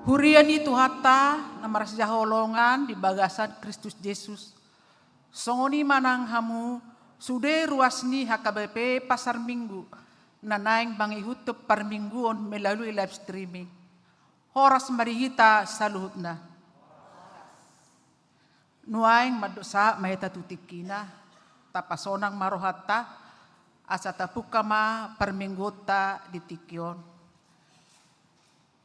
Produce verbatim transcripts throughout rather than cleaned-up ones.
Huria ni Tuhanta na marsihaholongan di bagasan Kristus Jesus. Songon i ma nang hamu sude ruas ni H K B P Pasar Minggu na naeng mangihuthon parmingguon melalui live streaming. Horas ma di hita saluhutna. Nuaeng mandok sahat ma hita tu tingkina, tapasonang ma rohanta, asa tapungka ma parmingguonta di tingki on.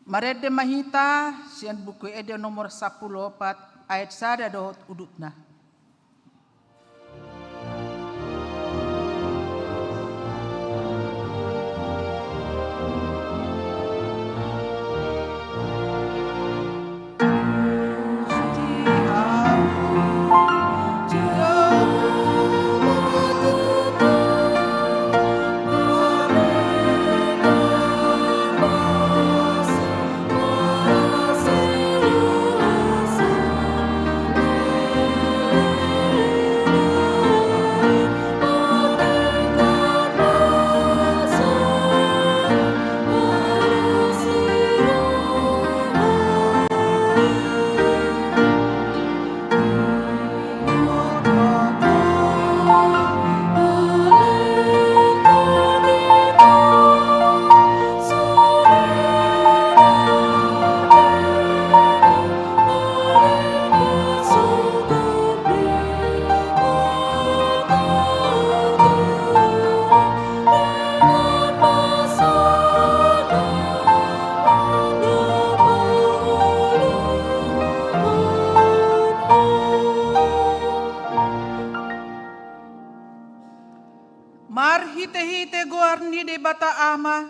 Marende ma hita sian Buku Ende nomor sampulu opat ayat sada dohot udutna. Marhitehite goar ni Debata Ama,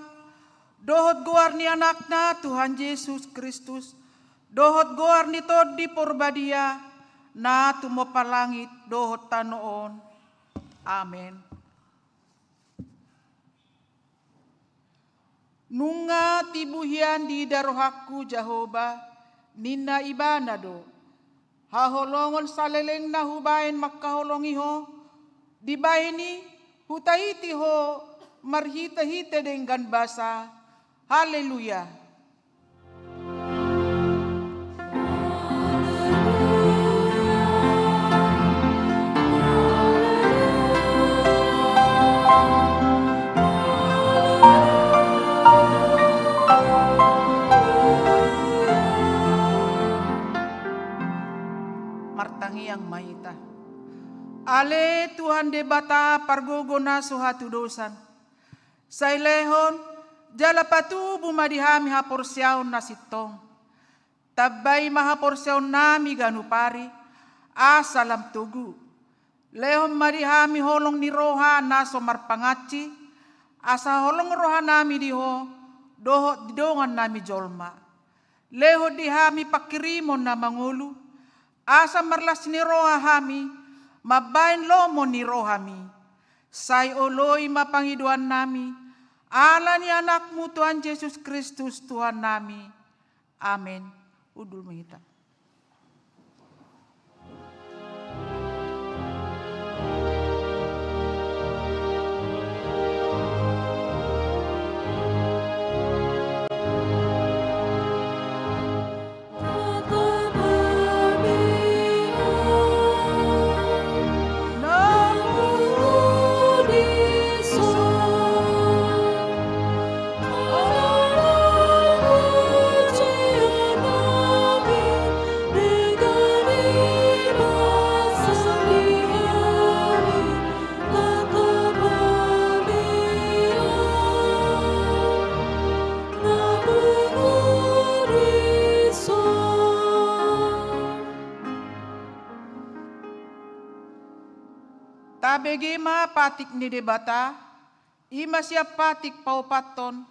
dohot goar ni Anakna Tuhan Jesus Kristus, dohot goar ni Tondi Porbadia, na tumompa langit dohot tano on. Amen. Nunga tibu hian diida rohangku Jahowa, ninna Ibana do. Haholongon salelengna hubaen mangkaholongi ho, dibaen i hutaiti ho marhitehite denggan basa. Haleluya. Martangiang ma hita. Ale Tuhan Debata pargogo na so hatudosan, sai lehon jala patubu ma di hami haporseaon na sintong. Tambai ma haporseaonnami ganup ari, asa lam togu. Lehon ma di hami holong ni roha na so marpangansi, asa holong rohanami di ho, dohot di dongannami jolma. Lehon di hami panghirimon na mangolu, asa marlas ni roha hami, mambaen lomo ni rohami. Sai oloi ma pangidoannami, ala ni Anakmu Tuhan Jesus Kristus Tuhannami. Amen. Hundul ma hita. Tabege ma patik ni Debata, i ma sian patik paopathon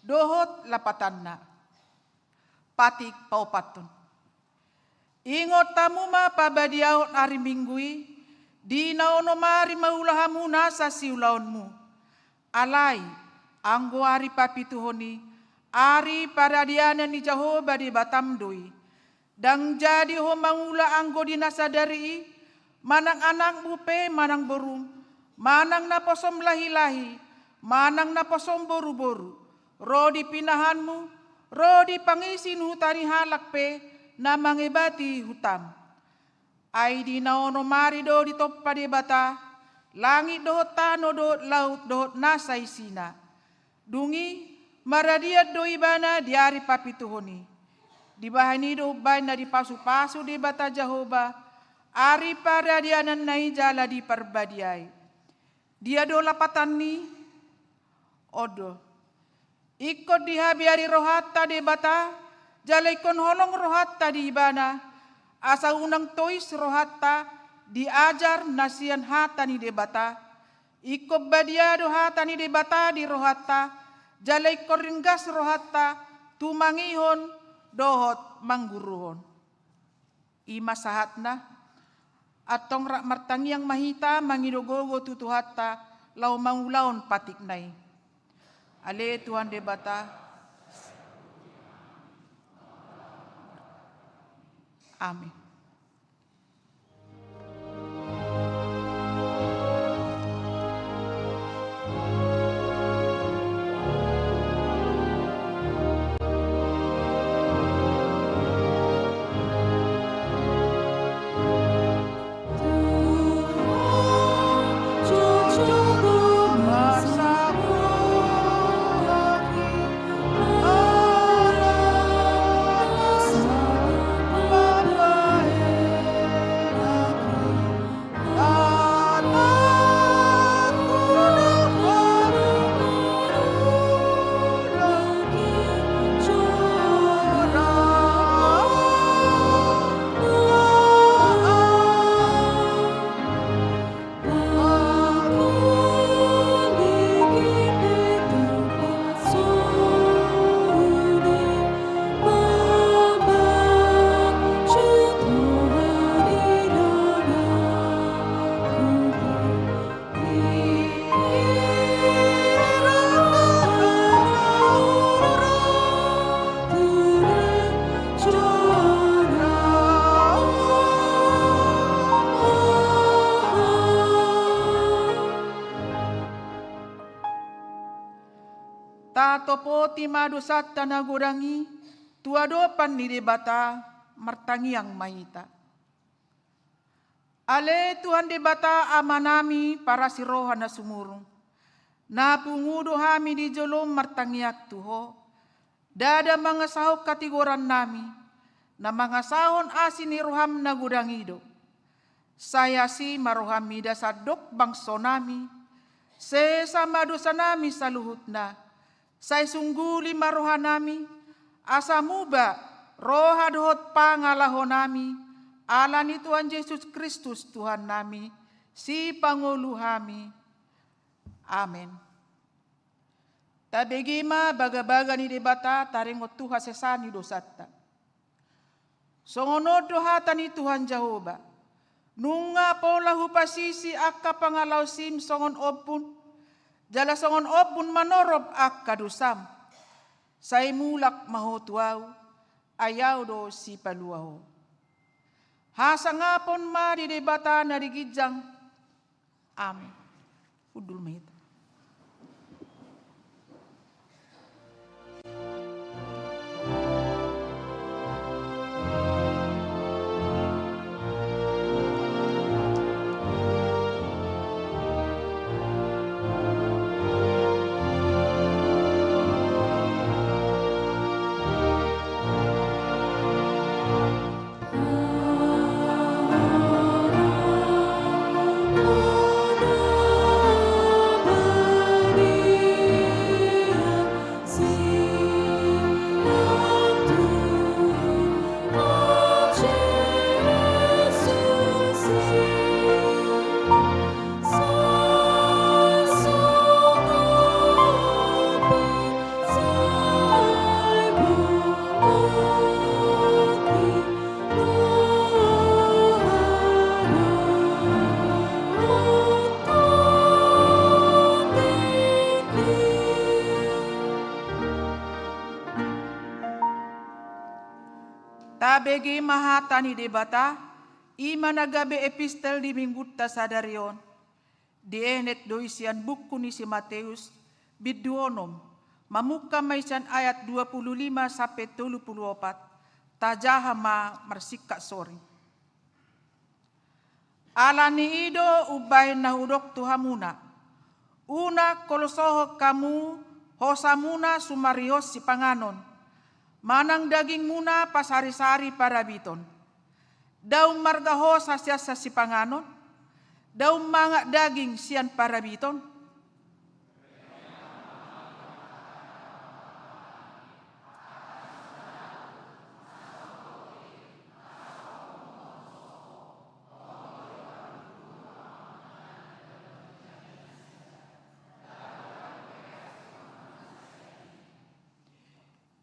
dohot lapatanna. Patik paopathon. Ingot hamu ma pabadiaon ari Minggu i, di na onom ari mangula hamu nasa siulaonmu. Alai, anggo ari papituhon i, ari paradianan ni Jahowa Debatam do i. Ndang jadi ho mangula anggo di na sadari i, manang anakmu pe manang borum, manang naposom lahilahi, manang naposom boruboru, ro di pinahanmu, ro di pangisin huta ni halak pe na mangebati hutam. Ai di na onom ari do ditompa Debata langit dohot tano dohot laut dohot nasa isina. Dung i maradian do ibana di ari papituhon i. Dibahen i do umbahen na dipasupasu Debata Jahowa ari paradiananna i jala diparbadiai. Dia do lapatanni? On do. Ingkon dihabiari rohanta Debata, jala ingkon holong rohanta di ibana, asa unang tois rohanta di ajar na sian hata ni Debata. Ingkon badia do hata ni Debata di rohanta, jala ingkon ringgas rohanta tumangihon dohot mangguruhon. I ma sahatna. Antong rap martangiang ma hita mangido gogo tu Tuhanta laho mangulahon patikna i. Ale Tuhan Debata. Amin. Tatopoti ma dosanta na godang i tu adopan ni Debata. Martangiang ma hita. Ale Tuhan Debata Amanami parasi roha na sumurung, na pungu do hami di jolom martangiang tu Ho. Ndada mangasahon hatigorannami, na mangasahon asi ni roham na godang i do. Sai asi ma roham mida sandok bangsonami, sesa ma dosanami saluhutna. Sai sungguli ma rohanami, asa muba roha dohot pangalahonami, ala ni Tuhan Jesus Kristus Tuhannami, Sipangolu hami. Amen. Tabege ma bagabaga ni Debata taringot tu hasesaan ni dosanta. Songon on do hata ni Tuhan Jahowa: Nunga pola hupasisi angka pangalaosim songon ombun, jala songon ombun manorop angka dosam. Sai mulak ma ho tu Ahu, ai Ahu do Sipalua ho. Hasangapon ma di Debata na di ginjang. Amen. Hundul ma hita. Tabege ma hata ni Debata, i ma na gabe epistel di minggunta sadari on. Dienet do i sian buku ni si Mateus, bindu onom, Mamungka ma i sian ayat dua puluh lima sampe tolu puluh opat, tajaha ma marsingkat soring. Ala ni i do umbahen na hudok tu hamuna: Unang holsohon hamu hosamuna sumarihon sipanganon, manang dagingmuna pasarisari parabiton. Daum marga hosa sian sipanganon, daum mangan daging sian parabiton.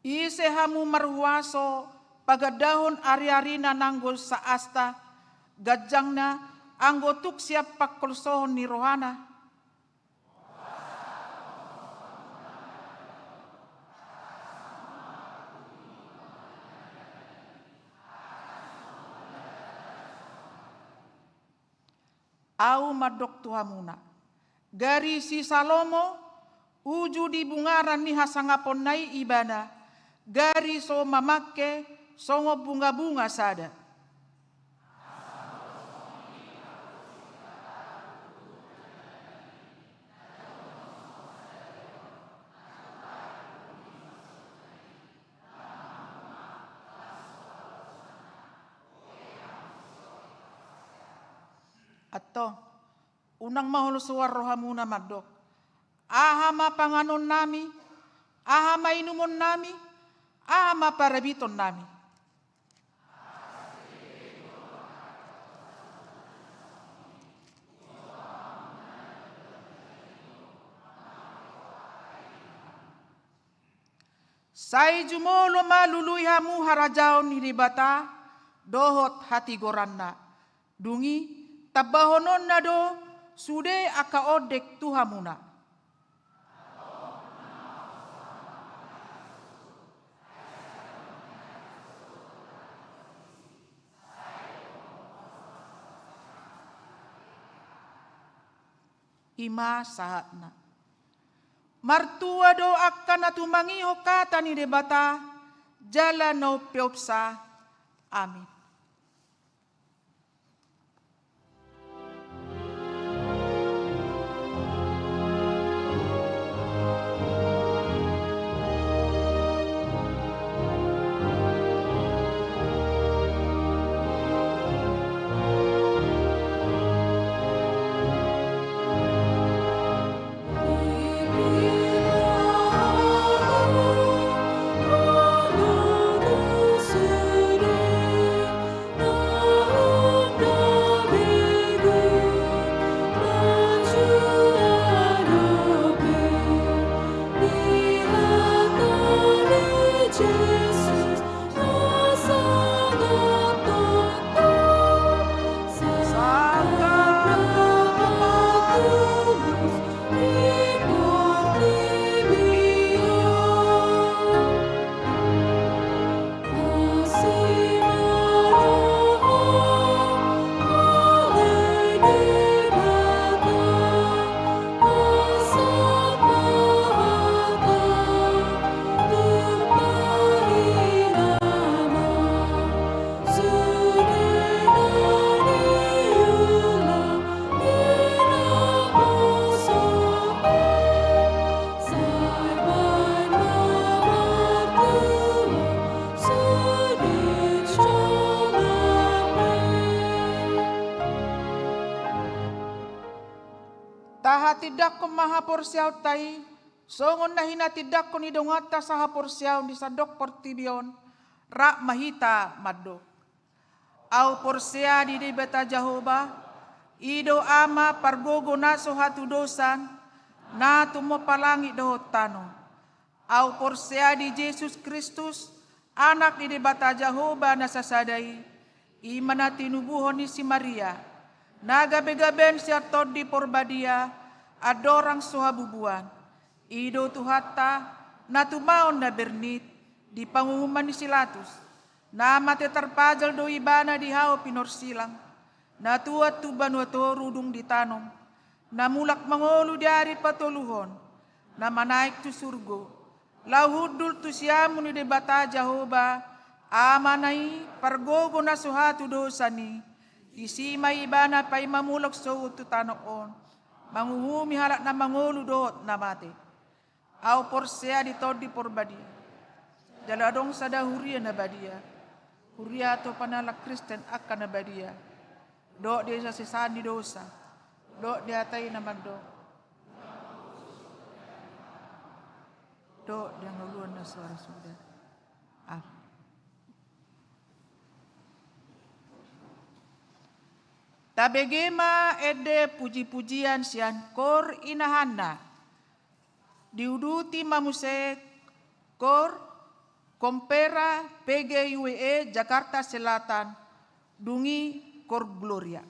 Ise hamu marhuaso pagandahon ariarina nanggo saasta ganjangna, anggo tung sian pangholsohon ni rohana? Ahu mandok tu hamuna: Gari si Salomo, uju di bungaran ni hasangaponna i ibana, gari so mamangke songon bungabunga sada. Antong, unang ma holsoan rohamuna mandok: Aha ma panganonnami? Aha ma inumonnami? Aha ma parabitonnami? Sai jumolo ma lului hamu harajaon ni Debata dohot hatigoranna. Dung i, tambahononna do sude angka ondeng tu hamuna. I ma sahatna. Martua do angka na tumangihon hata ni Debata jala na umpeopsa. Amin. Tahatindangkon ma haporseaonta i, songon na hinatindangkon ni donganta sahaporseaon di sandok portibi on, rap ma hita mandok. Ahu porsea di Debata Jahowa, i do Ama pargogo na so hatudosan, na tumompa langit dohot tano. Ahu porsea di Jesus Kristus, Anak ni Debata Jahowa na sasada i, i ma na tinubuhon ni si Maria, na gabe-gabean sian Tondi Porbadia, andorang so habubuan. I do Tuhanta, na tumaon na bernit, di panguhuman ni si Latus, na mate tarpajal do ibana di hau pinorsilang, na tuat tu banua toru dung ditanom, na mulak mangolu di ari patoluhon, na manaek tu surgo, Laho hundul tu siamun ni Debata Jahowa, Amana i, pargogo na so hea tu dosa ni, disi ma ibana paima mulak sogot tu tano on, manguhumi halak na mangolu dohot na mate. Ahu porsea di Tondi Porbadia. Jala adong sada huria na badia. Huria tu panalan Kristen angka na badia. Dohot di hasesaan ni dosa. Dohot di hata i na mandok. Dohot di hangoluan na so ra suda. Amen. Tabege ma ende puji-pujian sian Kor Ina Hanna. Diuduti ma muse Kor Kompera P G U E Jakarta Selatan, dung i Kor Gloria.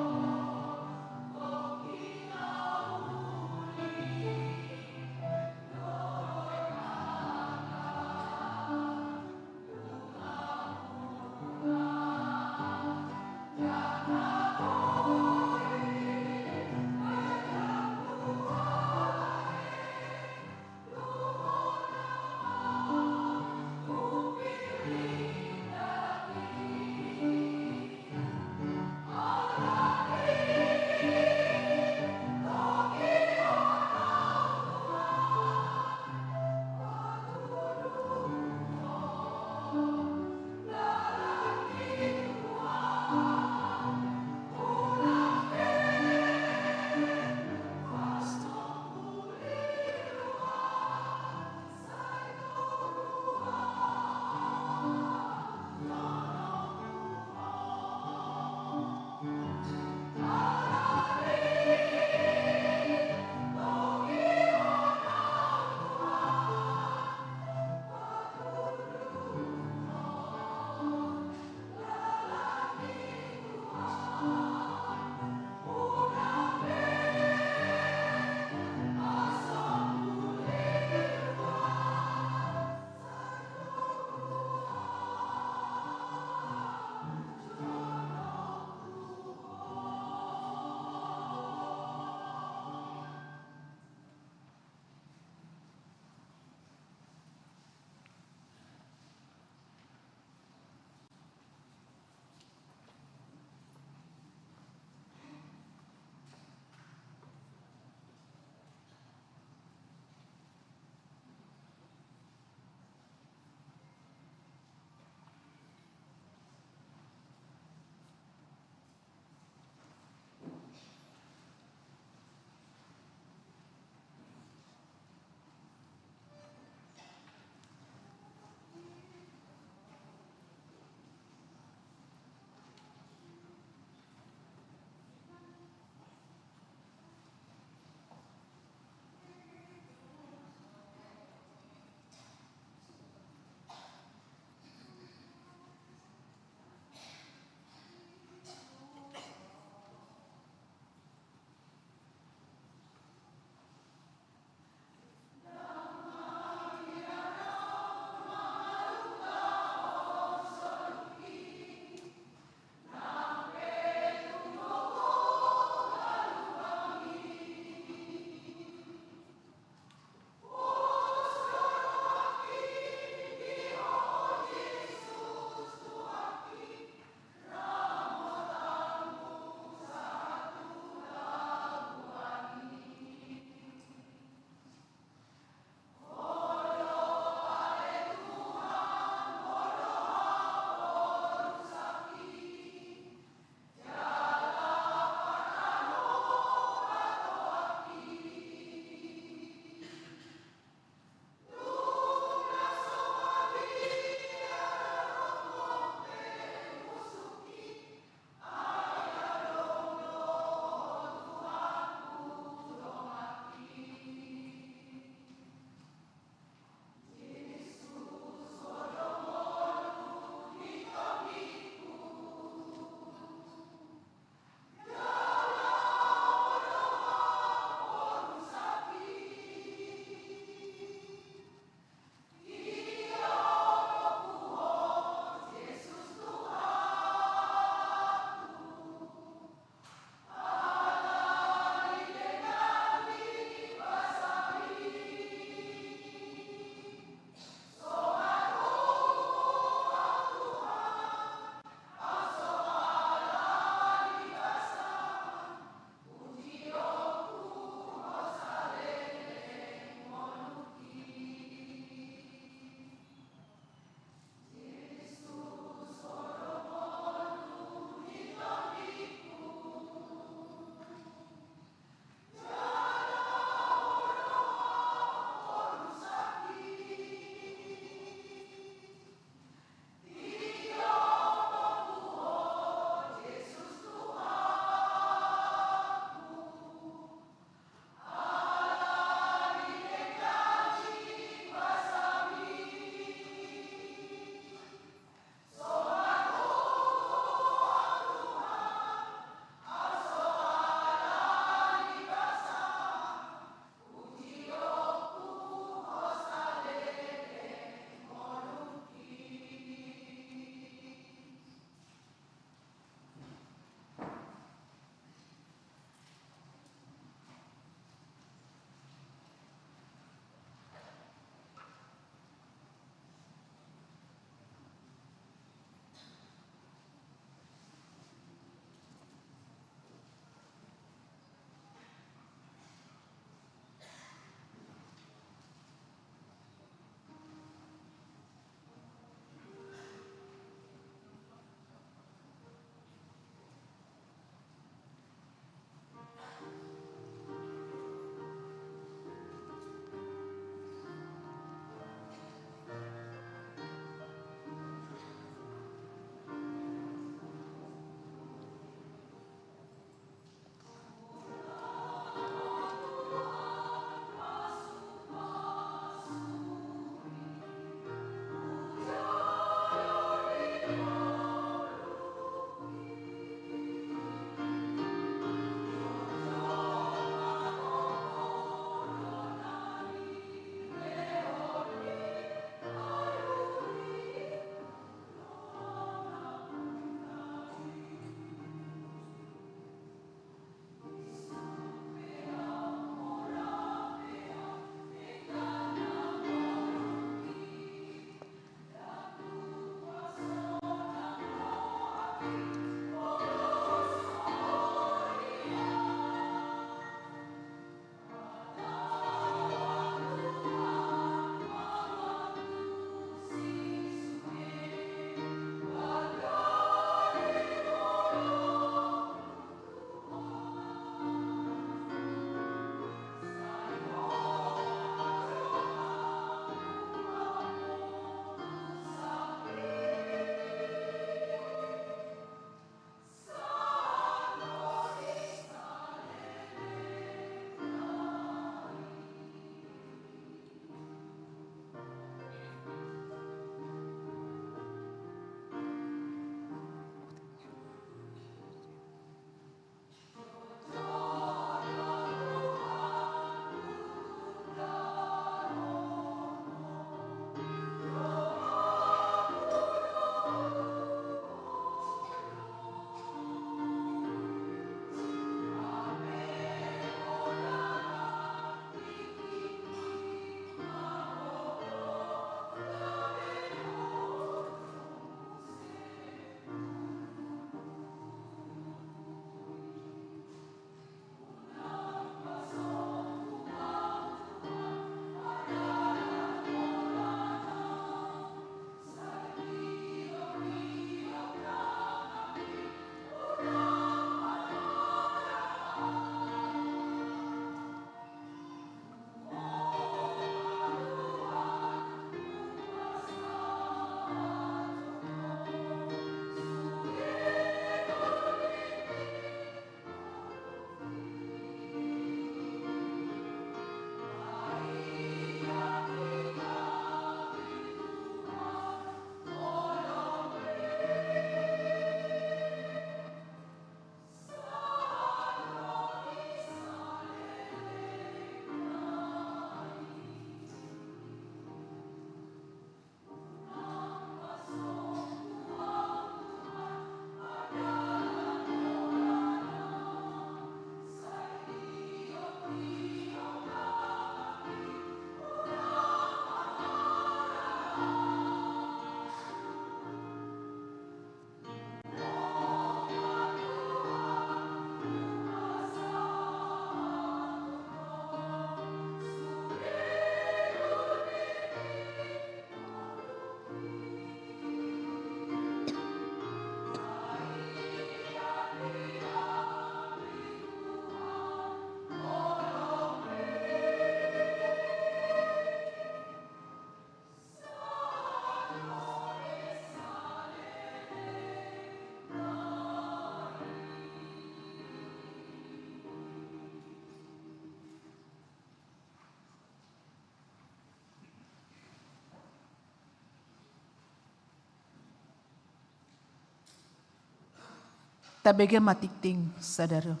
Tabege ma tingting sadari on.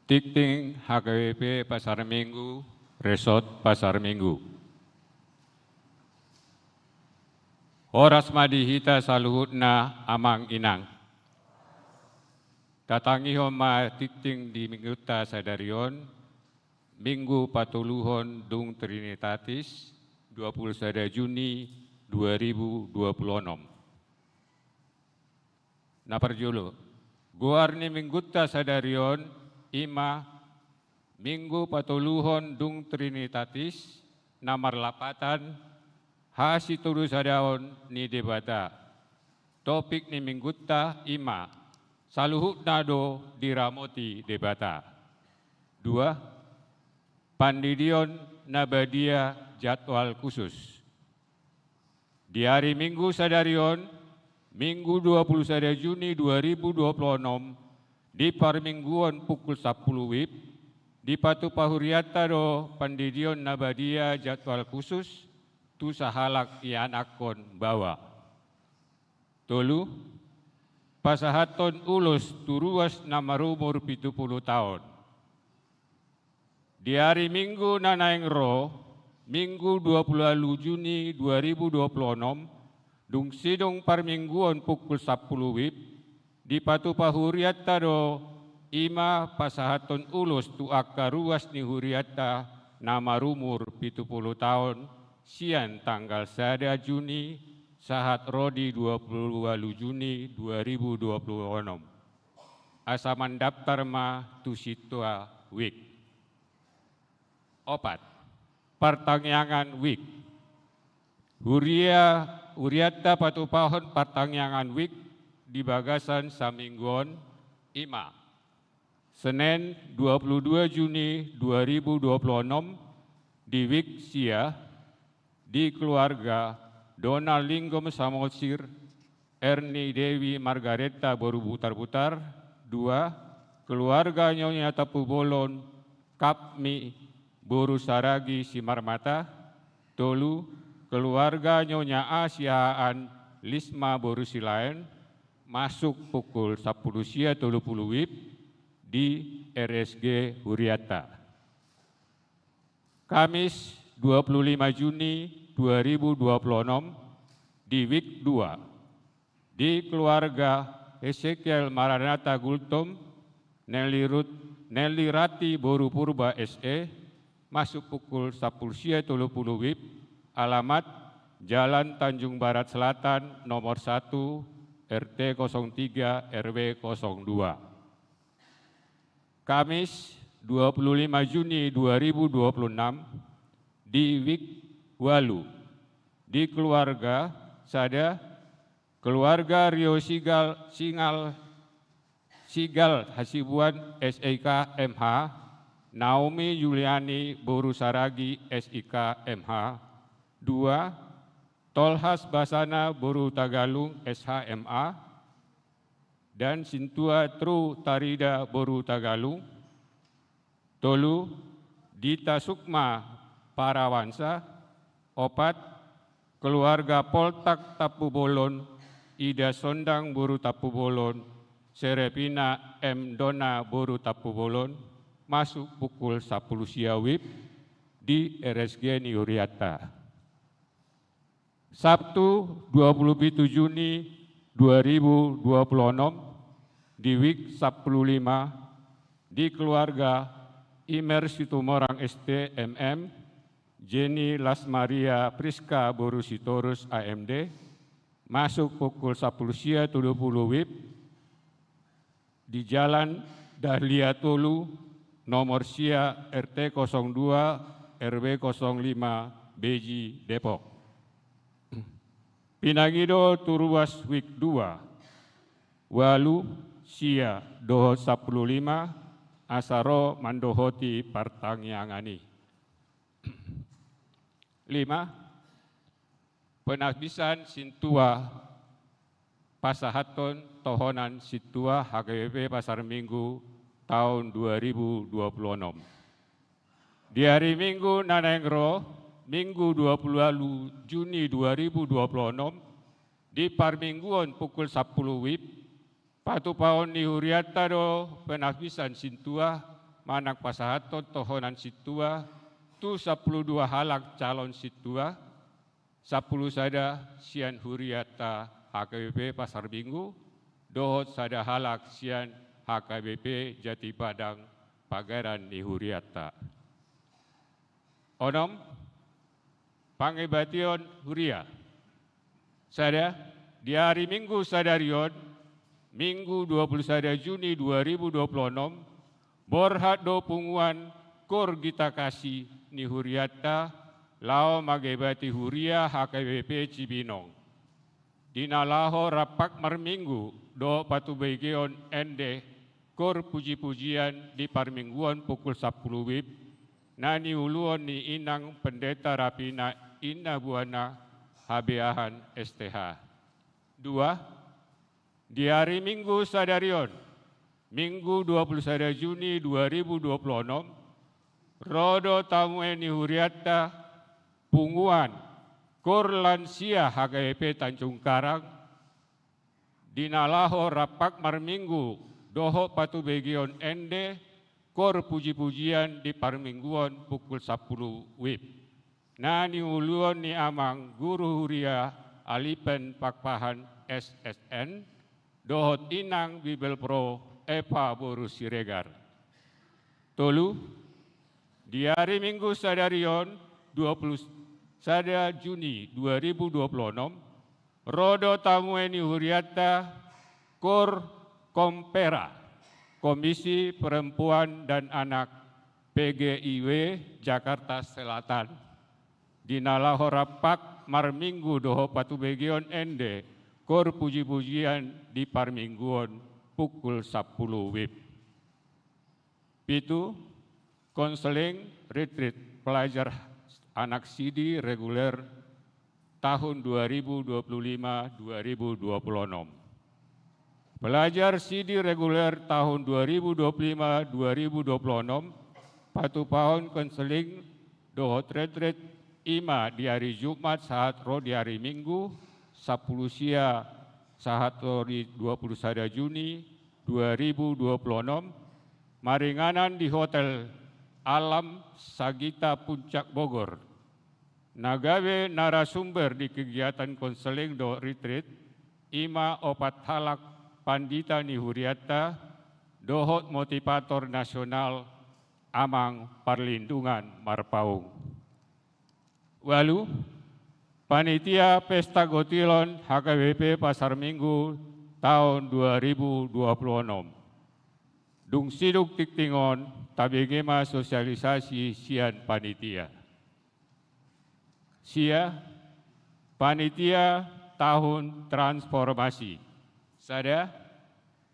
Tingting H K B P Pasar Minggu, Resort Pasar Minggu. Horas ma di hita saluhutna, amang inang. Tatangihon ma tingting di minggunta sadari on, Minggu patoluhon dung Trinitatis, dua pulu sada Juni dua ribu dua pulu onom. Na parjolo, goar ni minggunta sadari on i ma Minggu patoluhon dung Trinitatis, na marlapatan Hasitolusadaon ni Debata. Topik ni minggunta i ma, saluhutna do diramoti Debata. Dua, pandidion na badia, jadwal khusus. Di ari Minggu sadari on, Minggu dua pulu sada Juni dua ribu dua pulu onom, di parmingguon pukul sampulu WIB, dipatupa hurianta do pandidion na badia, jadwal khusus, tu sahalak ianakhon baoa. Tolu, pasahathon ulos tu ruas na marumur pitu pulu taon. Di ari Minggu na naeng ro, Minggu dua pulu ualu Juni dua ribu dua pulu onom, dung sidung parmingguon pukul sampulu WIB, dipatupa hurianta do i ma pasahathon ulos tu angka ruas ni hurianta na marumur pitu pulu taon, sian tanggal sada Juni sahat ro di dua pulu ualu Juni dua ribu dua pulu onom. Asa mandaptar ma tu sintua WIK. Opat, partangiangan WIK. Huria, hurianta patupahon partangiangan WIK di bagasan saminggu on i ma: Senen dua pulu dua Juni dua ribu dua pulu onom, di WIK sia, di keluarga Donald Linggo Samosir, Erni Dewi Margareta boru Butarbutar. Dua, keluarga Nyonya Tampubolon, Kapmi boru Saragi Simarmata. Tolu, keluarga Nyonya A Siahaan, Lisma boru Silaen, masuk pukul sampulu sia tolu pulu WIB di RSG hurianta. Kamis dua pulu lima Juni dua ribu dua pulu onom, di WIK dua, di keluarga Ezekiel Maranatha Gultom, Nelly Rut-, Nelly Rati boru Purba S E, masuk pukul sampulu sia tolu pulu WIB, alamat Jalan Tanjung Barat Selatan nomor satu, RT kosong tiga, RW kosong dua. Kamis dua pulu lima Juni dua ribu dua pulu enam, di WIK ualu, di keluarga sada, keluarga Rio Sigal, Singal, Sigal Hasibuan S I K M H, Naomi Juliani boru Saragi S I K M H. Dua, Tolhas Basana boru Tagalung S H M A, dan sintua Tru Tarida boru Tagalung. Tolu, Dita Sukma Parawansa. Opat, keluarga Poltak Tampubolon, Ida Sondang boru Tampubolon, Serepina M Dona boru Tampubolon, masuk pukul sampulu sia WIB di RSG ni hurianta. Sabtu dua puluh pitu Juni dua ribu dua puluh onom, di WIK sampulu lima, di keluarga Imer Situmorang S T M M, Jenny Las Maria Priska boru Sitorus A M D, masuk pukul sampulu sia tolu pulu WIB, di Jalan Dahlia tolu, nomor sia, RT kosong dua, RW kosong lima, Beji, Depok. Pinangido tu ruas WIK dua, ualu, sia, dohot sampulu lima, asa ro mandohoti partangiangan i. Lima, penabisan sintua, pasahathon tohonan sintua HKBP Pasar Minggu taon dua ribu dua puluh onom. Di ari Minggu na naeng ro, Minggu dua puluh ualu Juni dua ribu dua puluh onom, di parmingguon pukul sampulu wib, patupaon ni hurianta do penapisan sintua manang pasahathon tohonan sintua tu sampulu dua halak calon sintua, sampulu sada sian hurianta H K B P Pasar Minggu, dohot sada halak sian H K B P Jati Padang pagaran ni hurianta. Onom, pangebation huria. Sada, di ari Minggu sadari on, Minggu dua puluh sada Juni dua ribu dua puluh onom, borhat do punguan Kor Gita Kasih ni hurianta laho mangebati huria H K B P Cibinong. Di na laho rampak marminggu dohot patubegeon ende Kor Puji-pujian di parmingguon pukul sampulu wib, na niuluon ni inang pendeta Rapina Inna Buana Habeahan S T H. Dua, di ari Minggu sadari on, Minggu dua puluh sada Juni dua ribu dua puluh onom, ro do tamue ni hurianta punguan Kor Lansia H K B P Tanjung Karang, di na laho rampak marminggu dohot patubegeon ende Kor Puji-pujian di parmingguon pukul sampulu wib, na niuluon ni amang guru huria Alipen Pakpahan S S N dohot inang Bibelvrouw Eva boru Siregar. Tolu, di ari Minggu sadari on, dua puluh sada Juni dua ribu dua puluh onom, ro do tamue ni hurianta Kor Kompera, Komisi Perempuan dan Anak P G I W Jakarta Selatan, di na laho rampak marminggu dohot patubegeon ende Kor Puji-pujian di parmingguon pukul sampulu wib. Pitu, konseling retreat pelajar anak sidi reguler tahun dua ribu dua puluh lima dua ribu dua puluh enam. Pelajar sidi reguler tahun dua ribu dua puluh lima dua ribu dua puluh enam patupaon konseling dohot retreat i ma di ari Jumat sahat ro di ari Minggu, sampulu sia sahat ro di dua puluh sada Juni dua ribu dua puluh enam, maringanan di Hotel Alam Sagita Puncak Bogor. Na gabe narasumber di kegiatan konseling dohot retreat i ma opat halak pandita ni hurianta dohot motivator nasional Amang Parlindungan Marpaung. Ualu, panitia Pesta Gotilon H K B P Pasar Minggu taon dua ribu dua puluh onom. Dung sidung tingting on, tabege ma sosialisasi sian panitia. Sia, panitia tahun transformasi. Sada,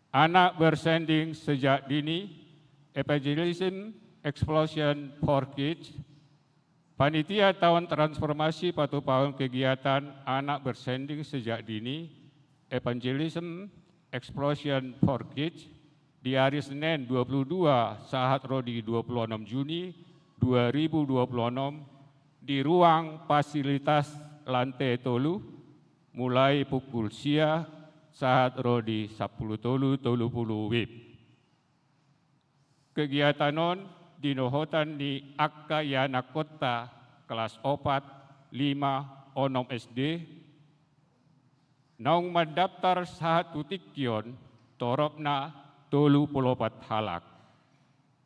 anak bersanding sejak dini, Evangelism Explosion for Kids. Panitia tahun transformasi patupaon kegiatan anak bersanding sejak dini, Evangelism Explosion for Kids, di ari Senin dua puluh dua sahat ro di dua puluh enam Juni dua ribu dua puluh enam di ruang fasilitas lantai tolu, mulai pukul sia sahat ro di sampulu tolu tolu puluh wib. Kegiatan on dinohotan ni angka ianakhonta kelas opat, lima, onom S D, naung mandaptar sahat tu tingki on toropna tolu puluh opat halak.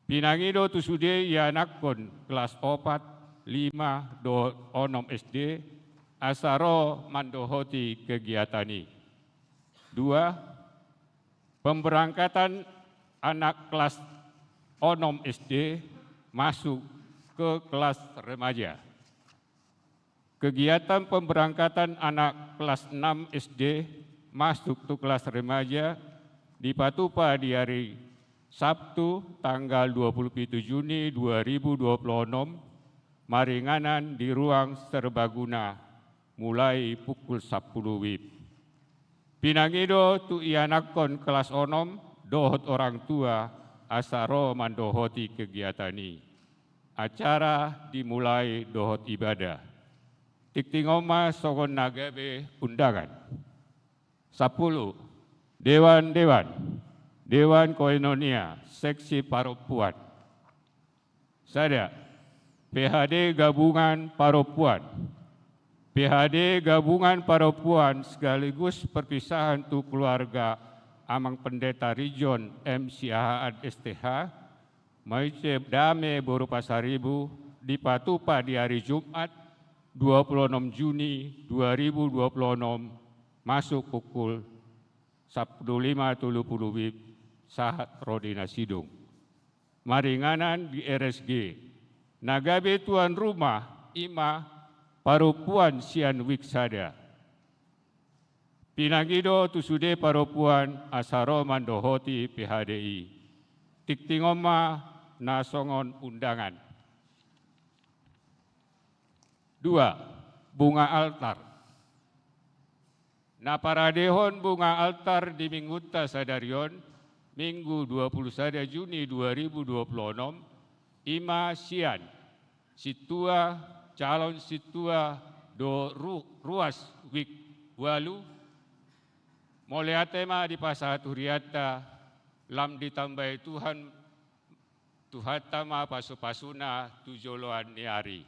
Pinangido tu sude ianakhon kelas opat, lima dohot onom S D asa ro mandohoti kegiatan i. Dua, pemberangkatan anak kelas onom S D masuk ke kelas remaja. Kegiatan pemberangkatan anak kelas enam S D masuk tu kelas remaja dipatupa di ari Sabtu tanggal dua puluh pitu Juni dua ribu dua puluh enam, maringanan di ruang serbaguna, mulai pukul sampulu wib. Pinangido tu ianakhon kelas onom dohot orang tua asa ro mandohoti kegiatan i. Acara dimulai dohot ibadah. Tingting on ma songon na gabe undangan. Sampulu. Dewan-dewan. Dewan Koinonia, seksi parompuan. Sada. P H D gabungan parompuan. P H D gabungan parompuan sekaligus perpisahan tu keluarga Amang Pendeta Rijon M Siahaan S T H, Maice Dame boru Pasaribu, dipatupa di ari Jumat, dua pulu onom Juni dua ribu dua pulu onom, masuk pukul sampulu lima tolu pulu WIB, sahat ro di na sidung. Maringanan di R S G. Na gabe tuan rumah i ma parompuan sian wing sada. Pinangido tu sude parompuan asa ro mandohoti P H D i. Tingting on ma na songon undangan. Dua, bunga altar. Na paradehon bunga altar di minggunta sadari on, Minggu dua pulu sada Juni dua ribu dua pulu onom, i ma sian sintua, calon sintua dohot ru-, ruas wing ualu. Mauliate ma dipasahat hurianta, lam ditambai Tuhan, Tuhanta ma pasupasuna tu joloan ni ari.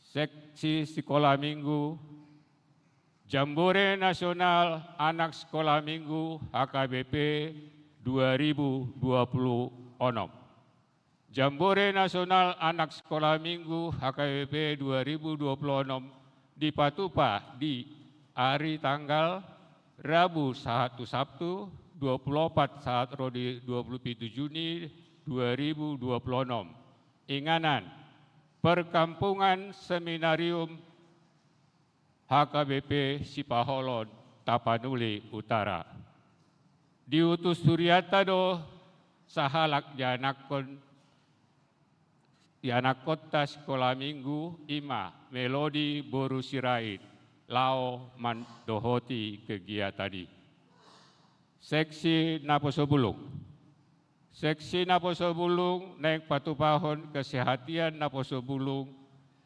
Seksi sikola minggu, Jambore Nasional Anak Sikola Minggu H K B P dua ribu dua pulu onom. Jambore Nasional Anak Sikola Minggu H K B P dua ribu dua pulu onom dipatupa di ari tanggal Rabu sahat tu Sabtu, dua pulu opat sahat ro di dua pulu pitu Juni dua ribu dua pulu onom. Inganan, Perkampungan Seminarium H K B P Sipaholon, Tapanuli Utara. Diutus hurianta do sahalak ianakkon, ianakkonta sikola minggu, i ma Melodi boru Sirait, laho mandohoti kegiatan i. Seksi naposo bulung. Seksi naposo bulung naeng patupahon kesehatian naposo bulung,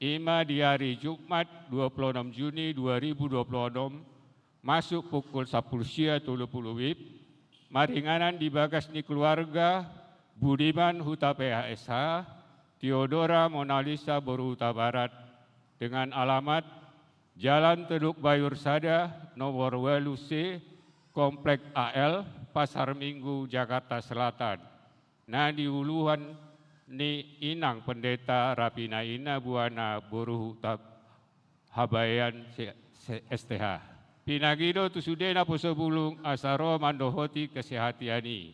i ma di ari Jumat dua pulu onom Juni dua ribu dua pulu onom, masuk pukul sampulu sia tolu pulu WIB, maringanan di bagas ni keluarga Budiman Hutabarat S H, Theodora Monalisa boru Hutabarat, dengan alamat Jalan Teluk Bayur sada, nomor ualu C, Komplek A L, Pasar Minggu, Jakarta Selatan. Na di uluan ni inang pendeta Rapinaina Buana boru Huta Habaean se-, se-, S T H. Pinangido tu sude naposo bulung asa ro mandohoti kesehatian i.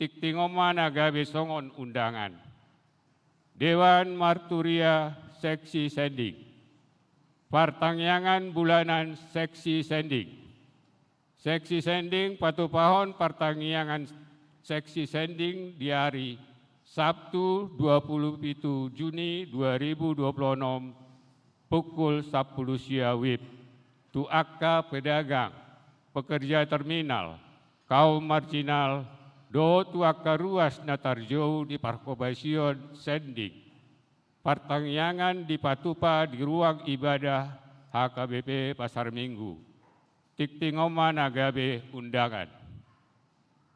Tingting on ma na gabe songon undangan. Dewan Marturia Seksi Sending. Partangiangan Bulanan Seksi Sending. Seksi Sending patupahon partangiangan Seksi Sending di ari Sabtu dua pulu pitu Juni dua ribu dua pulu onom, pukul sampulu sia WIB, tu angka pedagang, pekerja terminal, kaum marginal, dohot tu angka ruas na tarjou di parkobasion Sending. Partangiangan dipatupa di ruang ibadah H K B P Pasar Minggu. Tingting on ma na gabe undangan.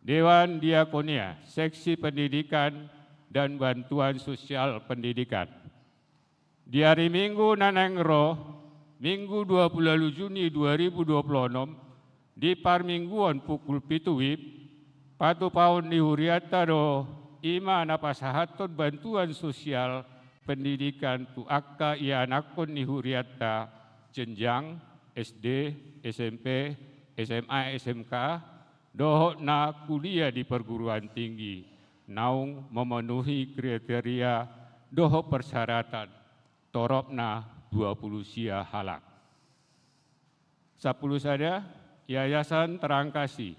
Dewan Diakonia, Seksi Pendidikan dan Bantuan Sosial Pendidikan. Di ari Minggu na naeng ro, Minggu dua pulu ualu Juni dua ribu dua pulu onom, di parmingguon pukul pitu WIB, patupahon ni hurianta do, i ma na pasahathon bantuan sosial pendidikan tu angka ianakhon ni hurianta, jenjang S D, S M P, S M A, S M K, dohot na kuliah di perguruan tinggi, naung memenuhi kriteria dohot persyaratan, toropna dua pulu sia halak. Sampulu sada, Yayasan Terang Kasih.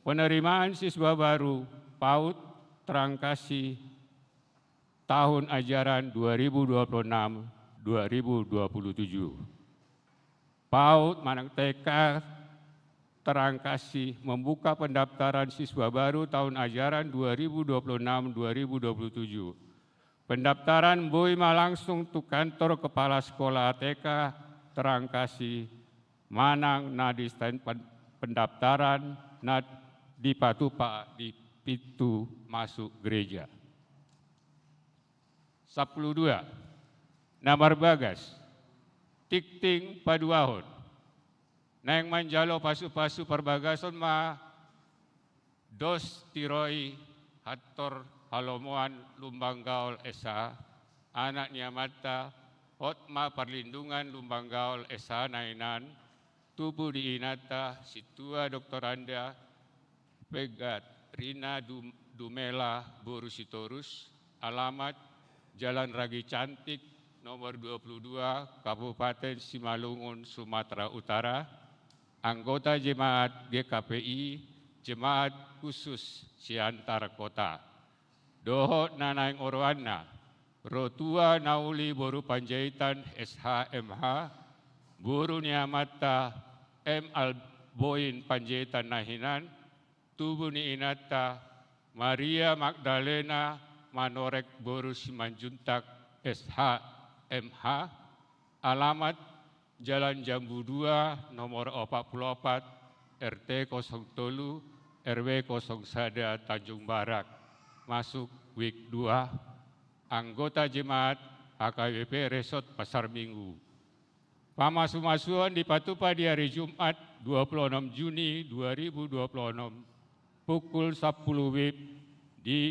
Penerimaan siswa baru PAUD Terang Kasih tahun ajaran dua ribu dua puluh enam dua ribu dua puluh tujuh. PAUD manang T K Terang Kasih membuka pendaftaran siswa baru tahun ajaran dua ribu dua puluh enam dua ribu dua puluh tujuh. Pendaftaran boi ma langsung tu kantor kepala sekolah A T K Terangkasi manang na di stand pen-, pendaftaran na dipatupa di pintu masuk gereja. Sampulu dua. Na marbagas. Tingting paduahon. Naeng manjalo pasu-pasu parbagason ma dos tiroi Hattor Halomoan Lumbangaol S H, anak ni amanta, hot ma parlindungan Lumbangaol S H na hinan, tubu ni inanta, sintua doktoranda, Pegat Rina Dum-, Dumela boru Sitorus, alamat Jalan Ragi Cantik, nomor dua puluh dua, Kabupaten Simalungun, Sumatera Utara, anggota jemaat G K P I, Jemaat Khusus Siantar Kota. Dohot na naeng oroanna, Rotua Nauli boru Panjaitan S H M H, boru ni amanta M Alboin Panjaitan na hinan, tubu ni inanta Maria Magdalena Manorek boru Simanjuntak S H M H, alamat Jalan Jambu dua, nomor opat puluh opat, R T kosong tolu, R W kosong sada, Tanjung Barak, masuk wik dua, anggota jemaat H K B P Resort Pasar Minggu. Pamasu-masuon dipatupa di hari Jumat, dua puluh enam Juni dua ribu dua puluh enam, pukul sampulu W I B di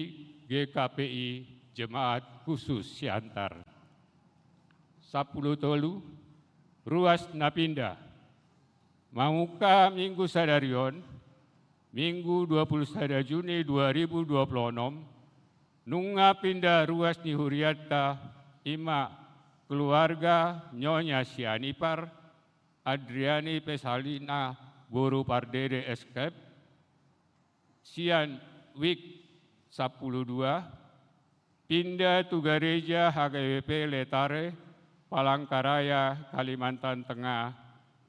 G K P I Jemaat Khusus Siantar. Sampulu tolu, ruas na pinda. Mamungka Minggu sadari on, Minggu dua puluh sada Juni dua ribu dua puluh enam, nunga pinda ruas ni hurianta, i ma keluarga Nyonya Sianipar, Adriani Pesalina boru Pardede S K F, sian wik sampulu dua, pinda tu gareja H K B P Letare, Palangkaraya, Kalimantan Tengah,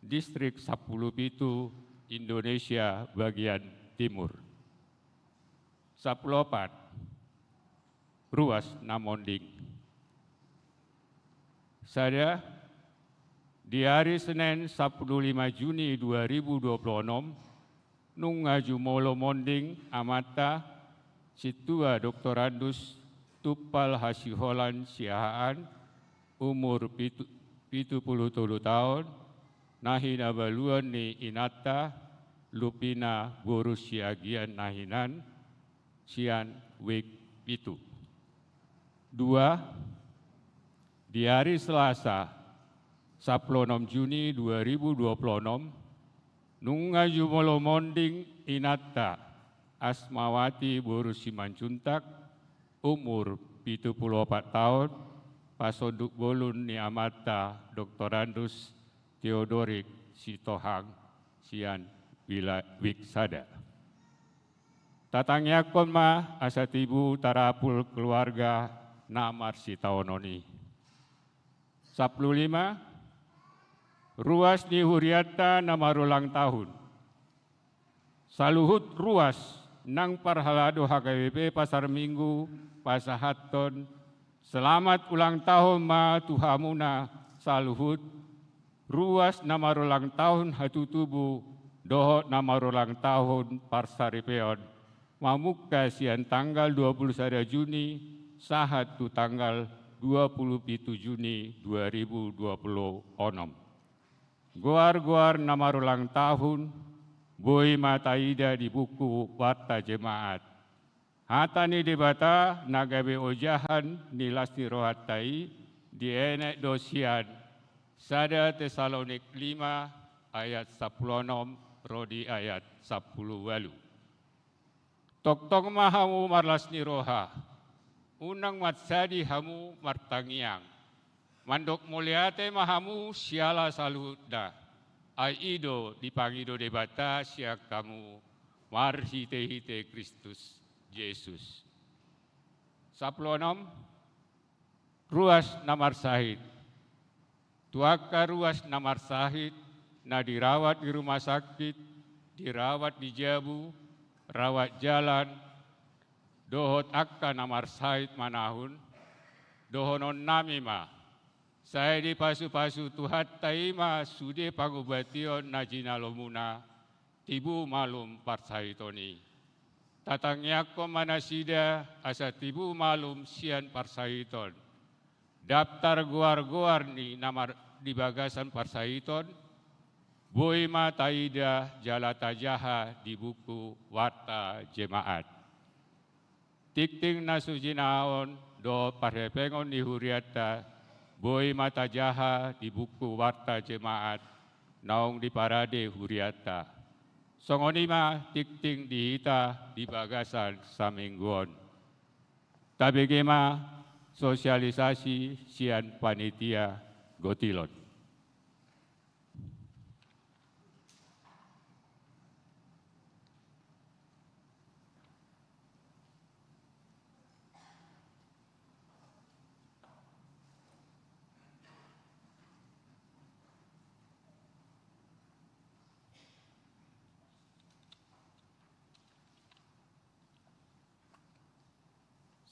Distrik sampulu pitu, Indonesia bagian timur. Sampulu opat, ruas na monding. Sada, di ari Senen sampulu lima Juni dua ribu dua puluh enam, nunga jumolo monding amanta, sintua doktorandus Tumpal Hasiholan Siahaan, umur pitu, pitu puluh tolu taon, na hinabaluon ni inanta Lupina boru Siagian na hinan, sian wik pitu. Dua, di ari Selasa, sampulu onom Juni dua ribu dua puluh onom, nunga jumolo monding inanta Asmawati boru Simanjuntak, umur pitu puluh opat taon, pasonduk bolon ni amanta Doktorandus Theodorik Sitohang, sian wila-, wik sada. Tatangiangkon ma asa tibu tarapul keluarga na marsitaonon i. Sampulu lima, ruas ni hurianta na marulang tahun. Saluhut ruas nang parhalado H K B P Pasar Minggu pasahathon selamat ulang tahun ma tu hamuna saluhut, ruas na marulang tahun hatutubu dohot na marulang tahun parsaripeon, mamungka sian tanggal dua puluh sada Juni sahat tu tanggal dua puluh pitu Juni dua ribu dua puluh onom. Goar-goar na marulang tahun boi ma taida di buku warta jemaat. Hata ni Debata na gabe ojahan ni las ni rohanta i dienet do sian sada Tesalonik lima ayat sampulu onom ro di ayat sampulu ualu. Tongtong ma hamu marlas ni roha, unang mansadi hamu martangiang. Mandok mauliate ma hamu siala saluhutna, ai i do dipangido Debata sian hamu marhite-hite Kristus Jesus. Sampulu onom, ruas na marsahit. Tu angka ruas na marsahit, na dirawat di rumah sakit, dirawat di jabu, rawat jalan, dohot angka na marsahit manahun, Dohononnami ma, sai dipasupasu Tuhanta i ma sude pangubation na jinalomuna, tibu malum parsahiton i. Tatangiangkon ma nasida asa tibu malum sian parsahiton. Daptar goar-goar ni na mar-, di bagasan parsahiton, boi ma taida jala tajaha di buku warta jemaat. Tingting na so jinaon dohot parhepengon ni hurianta, boi ma tajaha di buku warta jemaat naung diparade hurianta. Songon i ma tingting di hita di bagasan saminggu on. Tabege ma sosialisasi sian panitia gotilon.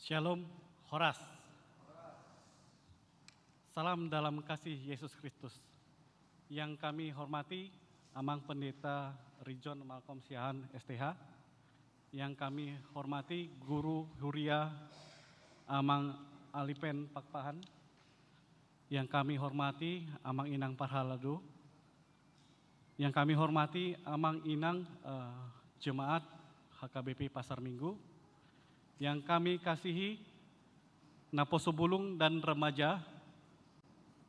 Shalom, horas. Salam dalam kasih Yesus Kristus. Yang kami hormati Amang Pendeta Rijon Malcolm Siahaan, S T H. Yang kami hormati Guru Huria Amang Alipen Pakpahan. Yang kami hormati Amang Inang Parhalado. Yang kami hormati Amang Inang, eh, Jemaat H K B P Pasar Minggu. Yang kami kasihi naposo bulung dan remaja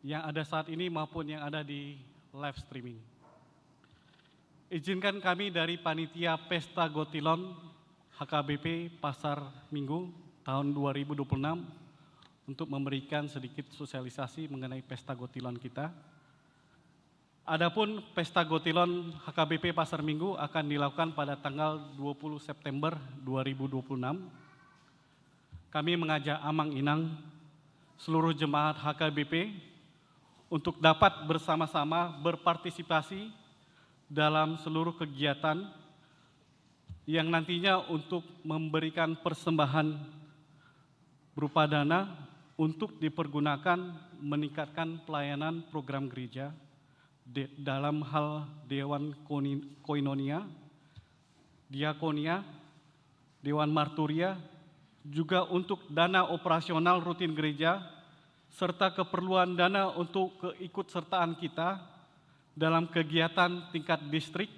yang ada saat ini maupun yang ada di live streaming. Izinkan kami dari Panitia Pesta Gotilon H K B P Pasar Minggu tahun dua ribu dua puluh enam untuk memberikan sedikit sosialisasi mengenai Pesta Gotilon kita. Adapun Pesta Gotilon H K B P Pasar Minggu akan dilakukan pada tanggal dua puluh September dua ribu dua puluh enam. Kami mengajak Amang Inang, seluruh jemaat H K B P, untuk dapat bersama-sama berpartisipasi dalam seluruh kegiatan yang nantinya untuk memberikan persembahan berupa dana untuk dipergunakan meningkatkan pelayanan program gereja de-, dalam hal Dewan Koni-, Koinonia, Diakonia, Dewan Marturia, juga untuk dana operasional rutin gereja, serta keperluan dana untuk keikutsertaan kita dalam kegiatan tingkat distrik,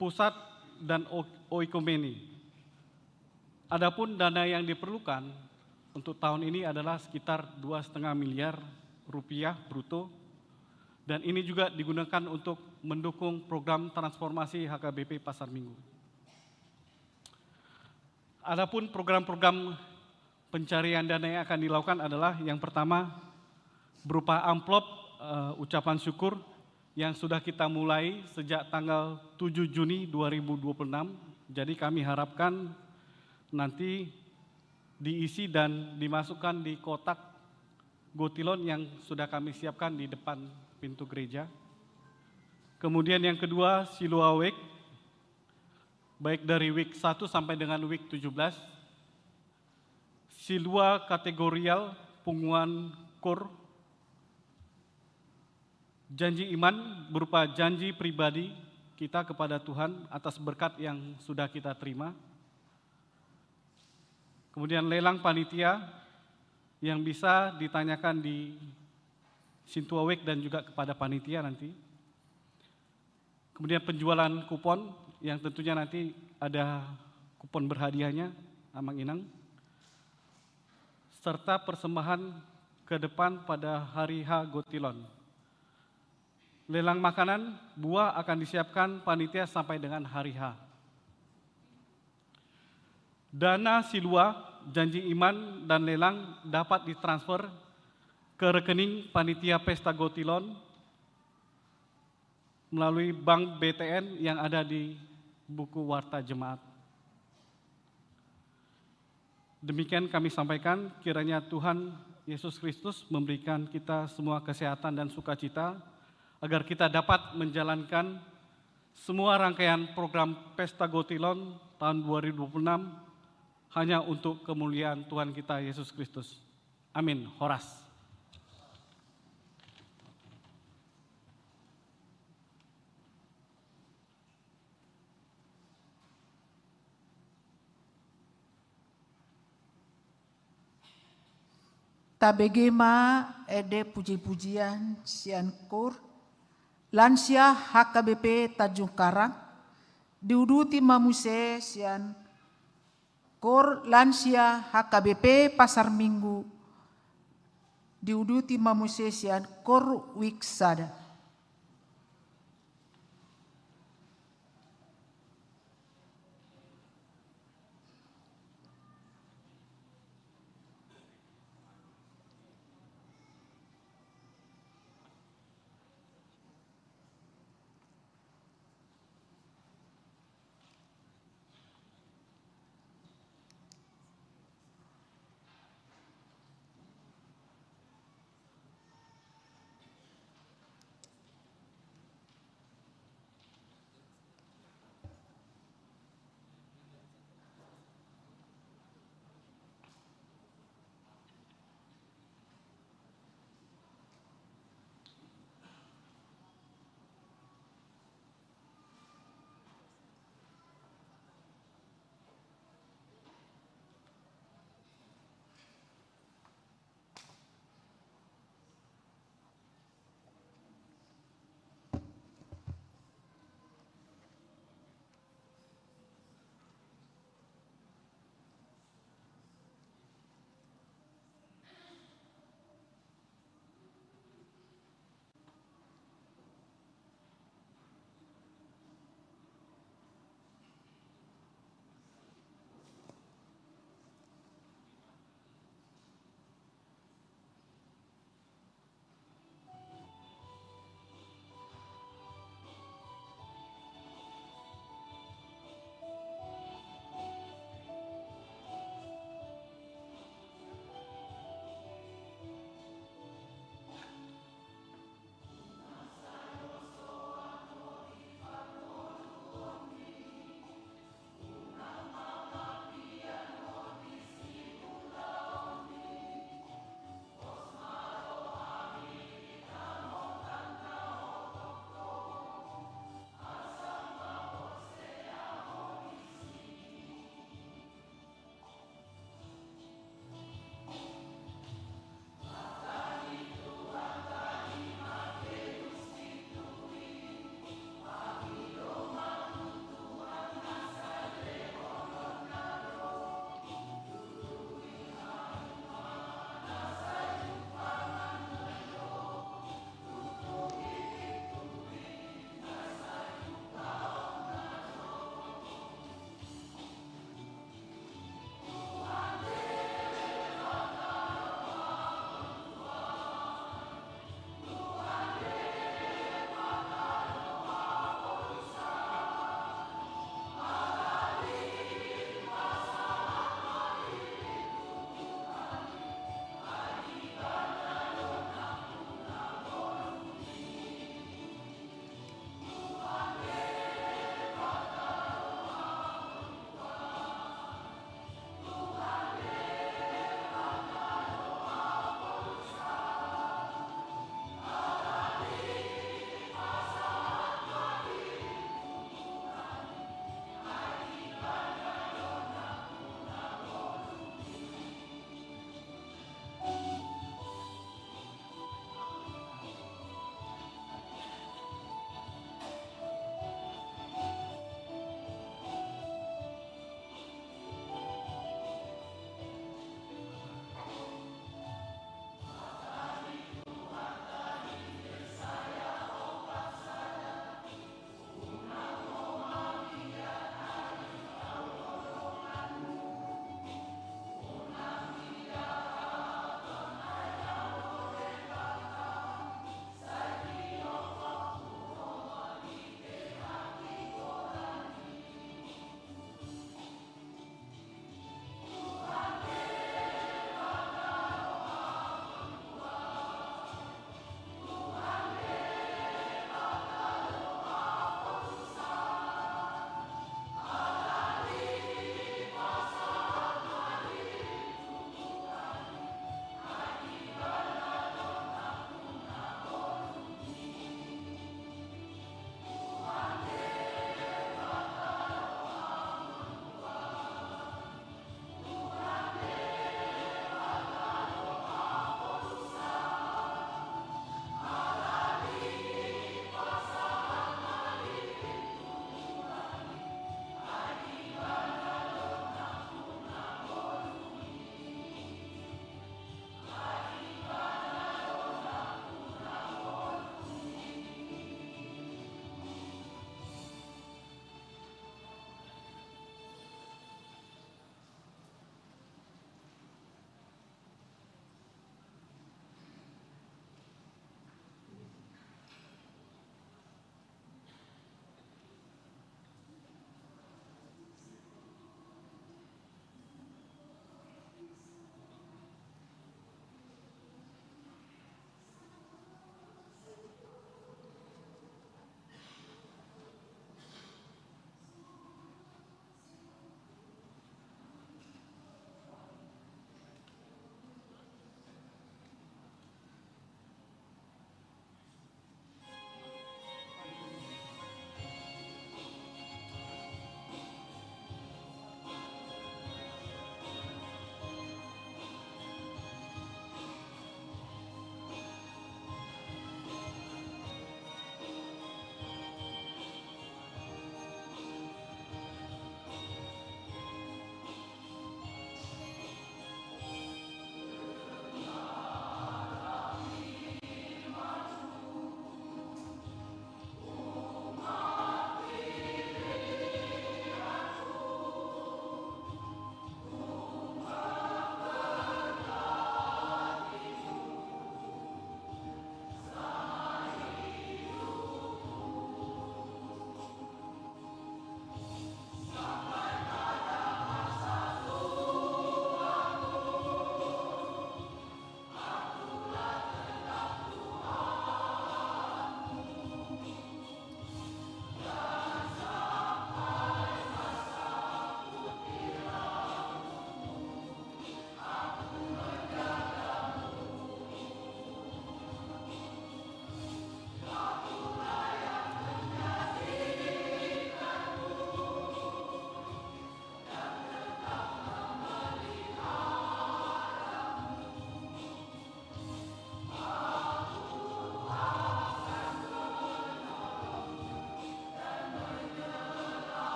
pusat, dan o-, oikumene. Adapun dana yang diperlukan untuk tahun ini adalah sekitar dua setengah miliar rupiah bruto, dan ini juga digunakan untuk mendukung program transformasi H K B P Pasar Minggu. Adapun program-program pencarian dana yang akan dilakukan adalah yang pertama berupa amplop, eh, ucapan syukur yang sudah kita mulai sejak tanggal tujuh Juni dua ribu dua puluh enam. Jadi kami harapkan nanti diisi dan dimasukkan di kotak gotilon yang sudah kami siapkan di depan pintu gereja. Kemudian yang kedua, Siloa Week, baik dari week satu sampai dengan week tujuh belas. Siloa kategorial, punguan, koor. Janji iman berupa janji pribadi kita kepada Tuhan atas berkat yang sudah kita terima. Kemudian lelang panitia yang bisa ditanyakan di Sintua Week dan juga kepada panitia nanti. Kemudian penjualan kupon yang tentunya nanti ada kupon berhadiahnya, Amang Inang. Serta persembahan ke depan pada hari H Gotilon. Lelang makanan, buah akan disiapkan panitia sampai dengan hari H. Dana Siloa, janji iman, dan lelang dapat ditransfer ke rekening Panitia Pesta Gotilon melalui bank B T N yang ada di buku warta jemaat. Demikian kami sampaikan, kiranya Tuhan Yesus Kristus memberikan kita semua kesehatan dan sukacita, agar kita dapat menjalankan semua rangkaian program Pesta Gotilon tahun dua ribu dua puluh enam hanya untuk kemuliaan Tuhan kita Yesus Kristus. Amin. Horas. Tabege ma ende puji-pujian sian KOR Lansia H K B P Tanjung Karang, diuduti ma muse sian KOR Lansia H K B P Pasar Minggu, diuduti ma muse sian KOR Wik Sada.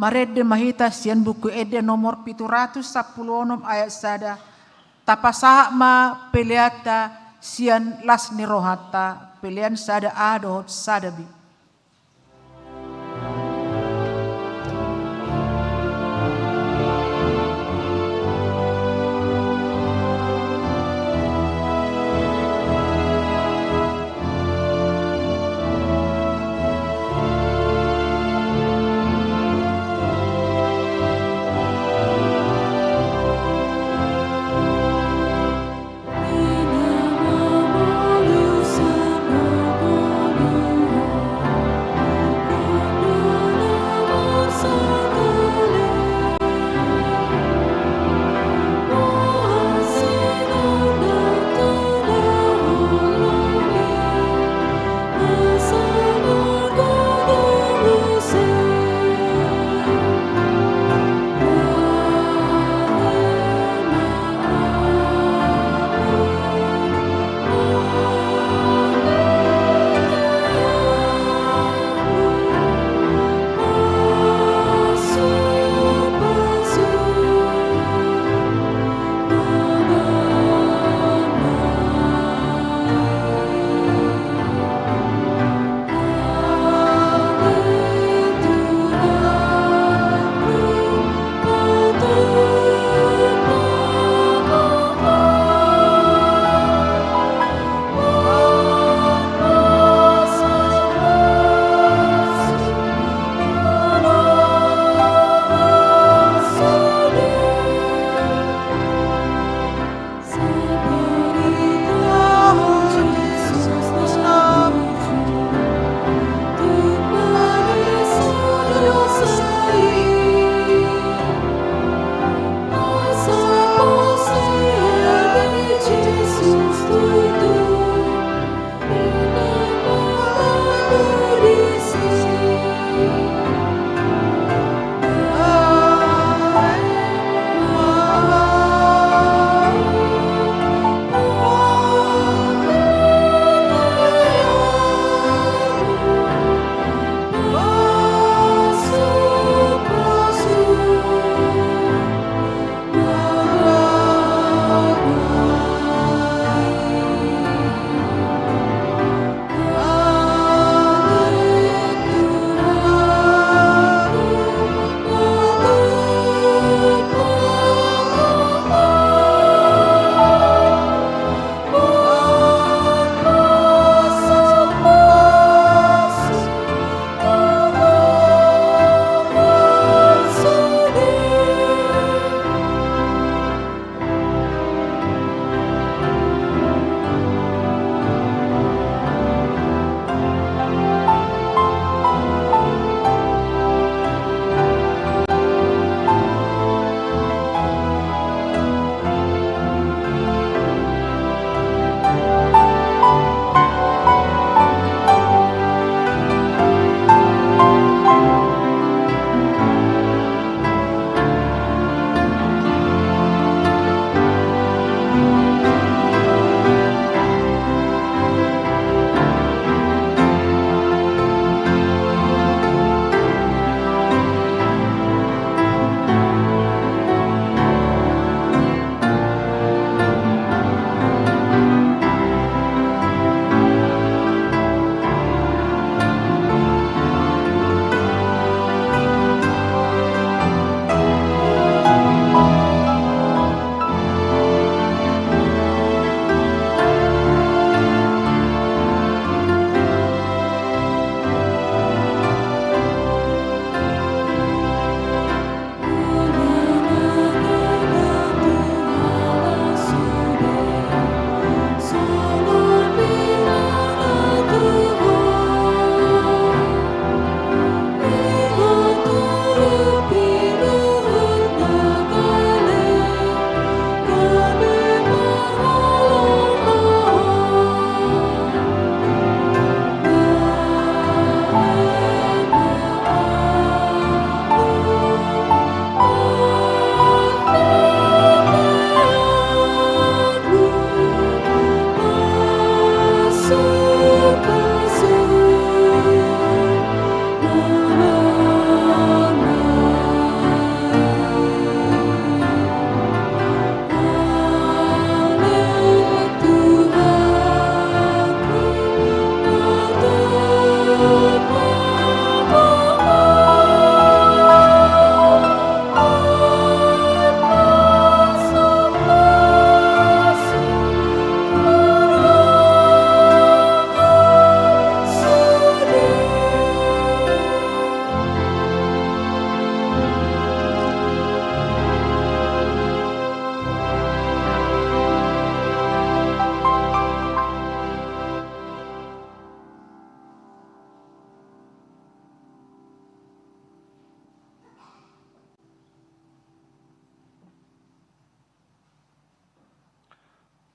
Marende ma hita sian Buku Ende nomor pitu ratus sampulu onom ayat sada, tapasahat ma peleanta sian las ni rohanta, pelean sada A dohot sada B.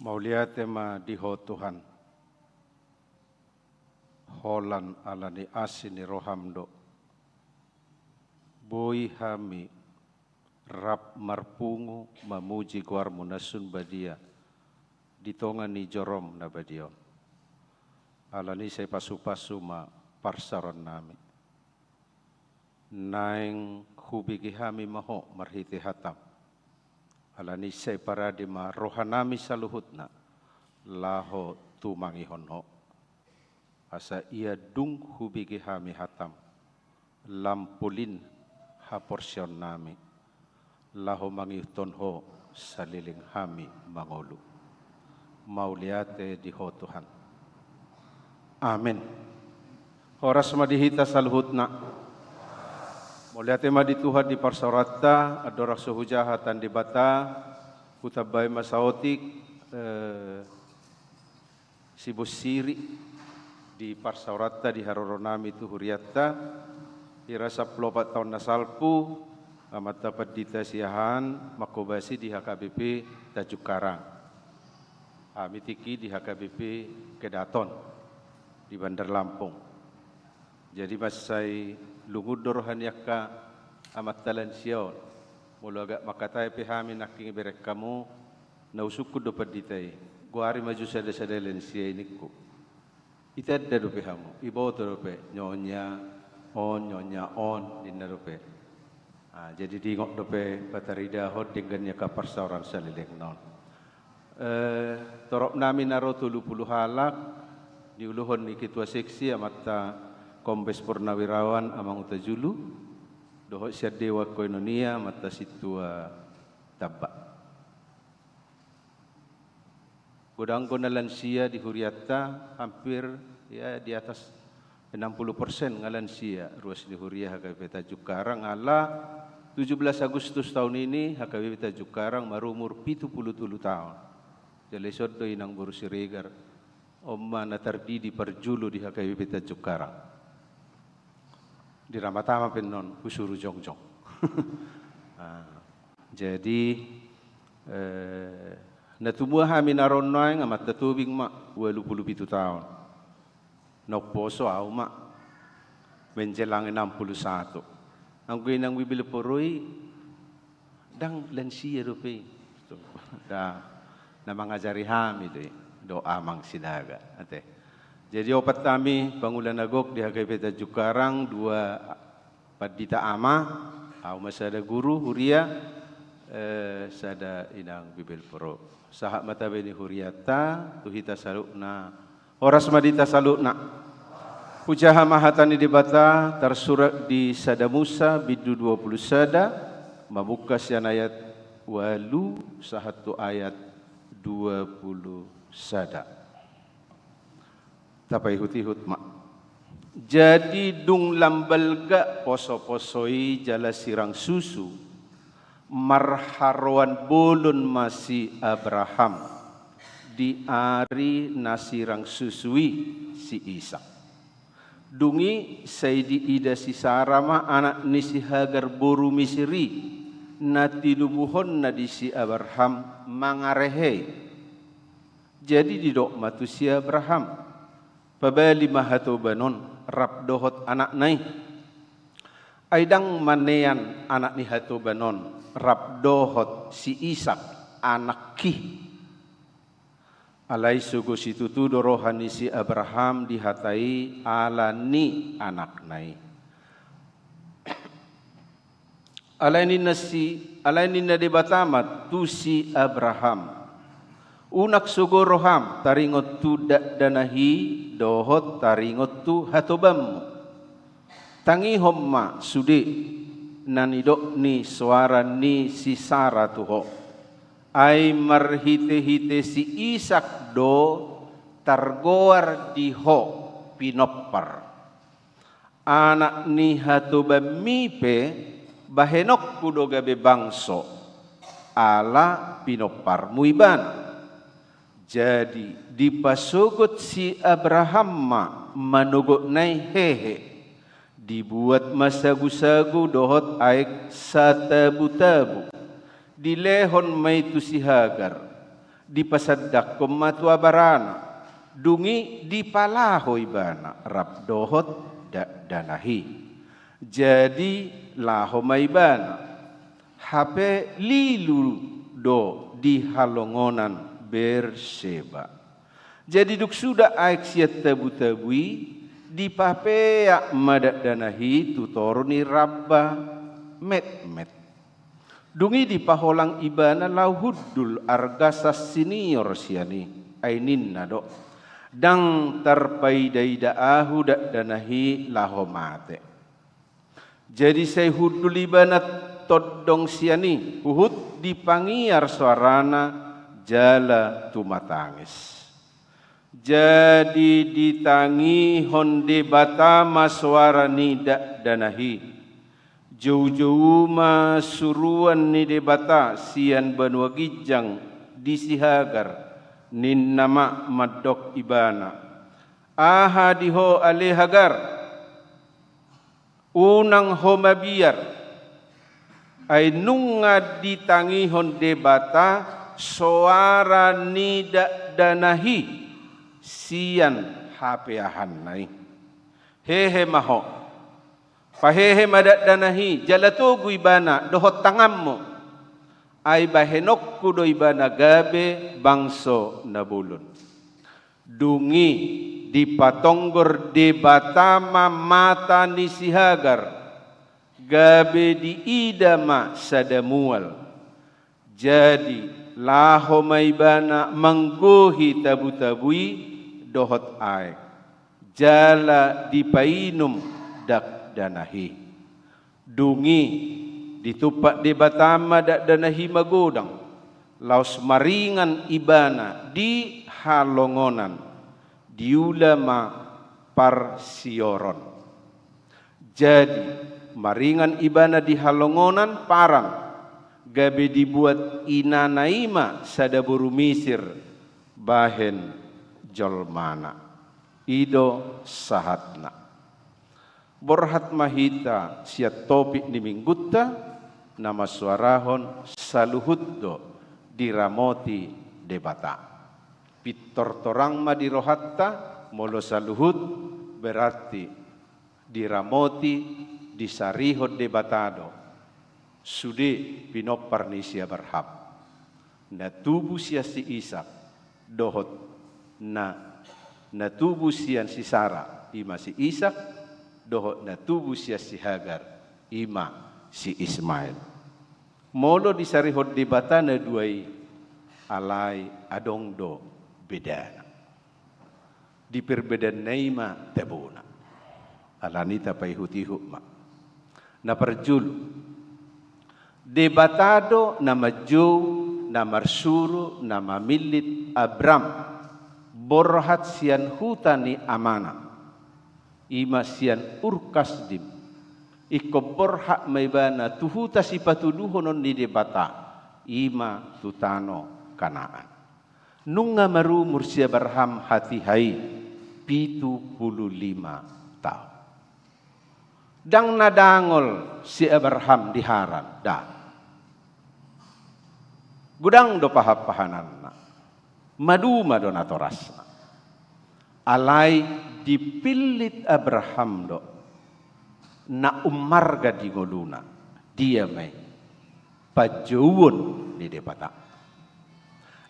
Mauliate ma di Ho Tuhan, holan ala ni asi ni roham do boi hami rap marpungu mamuji goarmu na sun badia di tonga ni jorom na badia on. Ala ni i sai pasupasu ma parsaorannami. Naeng hubege hami ma Ho marhite hatam. Ala ni i sai parade ma rohanami saluhutna laho tumangihon Ho. Asa ia dung hubege hami hatam, lam polin haporseaonnami, laho mangihuthon Ho saleleng hami mangolu. Mauliate di Ho Tuhan. Amen. Horas ma di hita saluhutna. Mauliate ma di Tuhan di parsaoranta, andorang so hujaha hata ni Debata, hutambai ma saotik, eh, sibonsiri di parsaoranta di haroronami tu hurianta, hira sampulu opat taon na salpu, amanta pandita Siahaan manghobasi di H K B P Tanjung Karang. Hami tingki di H K B P Kedaton di Bandar Lampung. Jadi mansai lungun do roha ni angka amanta lansia on. Molo agak mangkatai pe hami nangkin bereng hamu, na husungkun do pandita i, goari ma jo sada-sada lansia i ningku. Itanda dope hamu, iboto dope, nyonya on, nyonya on, ninna dope. Ah, jadi diingot dope pataridahon denggan ni angka parsaoran saleleng na on. Eh, toropnami na ro tolu pulu halak, niuluhon ni ketua seksi amanta Kombes Purnawirawan Amang Hutajulu, dohot sian Dewan Koinonia amanta Sintua Tamba. Godang do na lansia di hurianta, hampir, ya, di atas enam puluh persen nga lansia ruas ni huria H K B P Tanjung Karang, ala tujuh belas Agustus tahun ini H K B P Tanjung Karang marumur pitu pulu tolu taon. Jala dison do inang boru Siregar, on ma na tardidi parjolo di H K B P Tanjung Karang. Di Ramatama pe annon husuru jongjong. Ah. Jadi, eh, na tumua hami na ro nuaeng amanta Tobing ma, ualu pulu pitu taon. Na umposo au ma, menjelang enam puluh satu. Anggo inang Bibelvrouw i, ndang lansia dope i. Ndang, na mangajari hami do i, do Amang Sinaga, ate. Jadi opat hami pangula na gok di H K B P Tanjung Karang, dua pandita ama, au ma sada guru huria, eh, sada inang Bibelvrouw. Sahat ma tabe ni hurianta tu hita saluhutna. Horas ma di hita saluhutna. Hujaha ma hata ni Debata tarsurat di Sada Musa bindu dua pulu sada, mamungka sian ayat ualu sahat tu ayat dua pulu sada. Tapaihut-ihut ma. Jadi dung lam balga poso-poso i jala sirang susu, marharoan bolon ma si Abraham di ari na sirang susu i si Isak. Dung i sai diida si Sara ma anak ni si Hagar boru Misir i, na tinubuhonna di si Abraham mangarehei. Jadi didok ma tu si Abraham, pabali ma hatoban on rap dohot anakna i. Ai ndang manean anak ni hatoban on rap dohot si Isak anakki. Alai sogo situtu do roha ni si Abraham di hata i ala ni anakna i. Alai ninna si, alai ninna Debata ma tu si Abraham, unang sogo roham taringot tu dakdanak i dohot taringot tu hatobanmu. Tangihon ma sude na nidok ni soara ni si Sara tu ho. Ai marhite-hite si Isak do targoar di ho pinompar. Anak ni hatobanmi pe bahenonku do gabe bangso, ala pinomparmu ibana. Jadi dipasogot si Abraham ma manogotna i hehe. Dibuat ma sagu-sagu dohot aek satabu-tabu. Dilehon ma i tu si Hagar. Dipasandangkon ma tu abarana, dung i dipalaho ibana rap dohot dakdanak i. Jadi laho ma ibana, hape lilu do di halongonan Berseba. Jadi dung suda aek sian tabutabu i, dipapeak ma dakdanak i tu toru ni ramba metmet. Dung i dipaholang ibana laho hundul arga sasinior sian i, ai ninna do: Ndang tarpaidaida ahu dakdanak i laho mate. Jadi sai hundul ibana tondong sian i, huhut dipangiar soarana jala tumatangis. Jadi ditangihon Debata ma soara ni dakdanak i. Joujou ma suruan ni Debata sian banua ginjang di si Hagar, ninna ma mandok ibana: Aha di ho ale Hagar? Unang ho mabiar, ai nunga ditangihon Debata soara ni dakdanak i sian hapeahanna i. Hehe ma ho. Pahehe ma dakdanak i, jala togu ibana dohot tanganmu. Ai bahenonku do ibana gabe bangso na bolon. Dung i dipatonggor Debata ma mata ni si Hagar, gabe diida ma sada mual. Jadi laho ma ibana manggohi tabutabu i dohot aek, jala dipainum dakdanak i. Dung i ditumpak Debata ma dakdanak i magodang, laos maringan ibana di halongonan, diula ma parsioron. Jadi maringan ibana di halongonan Paran, gabe dibuat inana i ma sada boru Misir bahen jolmana. I do sahatna. Borhat ma hita sian topik ni minggunta, na mansoarahon saluhut do diramoti Debata. Pintor torang ma di rohanta, molo saluhut berarti diramoti, disarihon Debata do sude pinompar ni si Abraham, na tubu sian si Isak, dohot na, na tubu sian si Sara, i ma si Isak, dohot na tubu sian si Hagar, i ma si Ismael. Molo disarihon Debata na dua i, alai adong do bedana. Di perbedaanna i ma tabona. Alani i tapaihut-ihut ma. Na parjolo, Debata do na manjou, na marsuru, na mamillit Abram borhat sian huta ni amana, i ma sian Ur Kasdim. Ingkon borhat ma ibana tu huta sipatuduhonon ni Debata, i ma tu tano Kanaan. Nunga marumur si Abraham hatiha i pitu pulu lima taon. Ndang na dangol si Abraham di Haran, ndang. Godang do pahanpahananna, maduma do natorasna. Alai dipillit Abraham do na ummarga di ngoluna, dia ma i, panjouon ni Debata.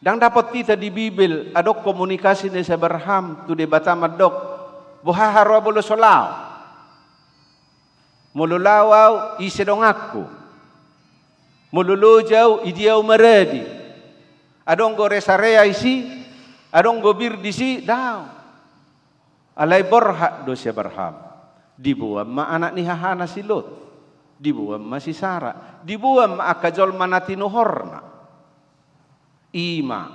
Ndang dapot hita di Bibel adong komunikasi ni si Abraham tu Debata mandok, boha haroa molo so laho? Molo laho ahu, ise donganku? Molo loja ahu, idia ahu maradi? Adong do rest area disi? Adong do bir disi? Daong. Alai borhat do si Abraham. Diboan ma anak ni hahana si Lot. Diboan ma si Sara. Diboan ma angka jolma na tinuhorna. I ma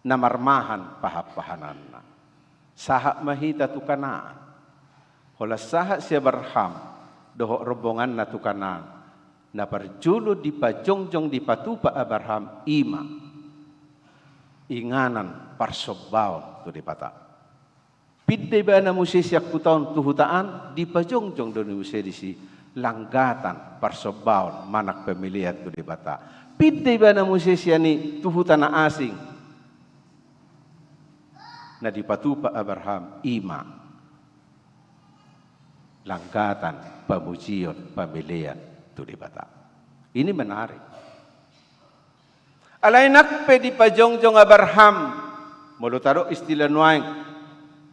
na marmahan pahanpahananna. Sahat ma hita tu Kanaan. Holan sahat si Abraham dohot rombonganna tu Kanaan, na parjolo dipajongjong, dipatupa Abraham, i ma inganan parsombaon tu Debata. Pinda ibana muse sian huta on tu huta an, dipajongjong do ni muse disi langgatan parsombaon manang pemelean tu Debata. Pinda ibana muse sian i tu huta na asing, Na dipatupa Abraham i ma langgatan pamujion pamelean tu Debata. Ini menarik. Alai nang pe dipajongjong Abraham, molo tadok istilah nuaeng,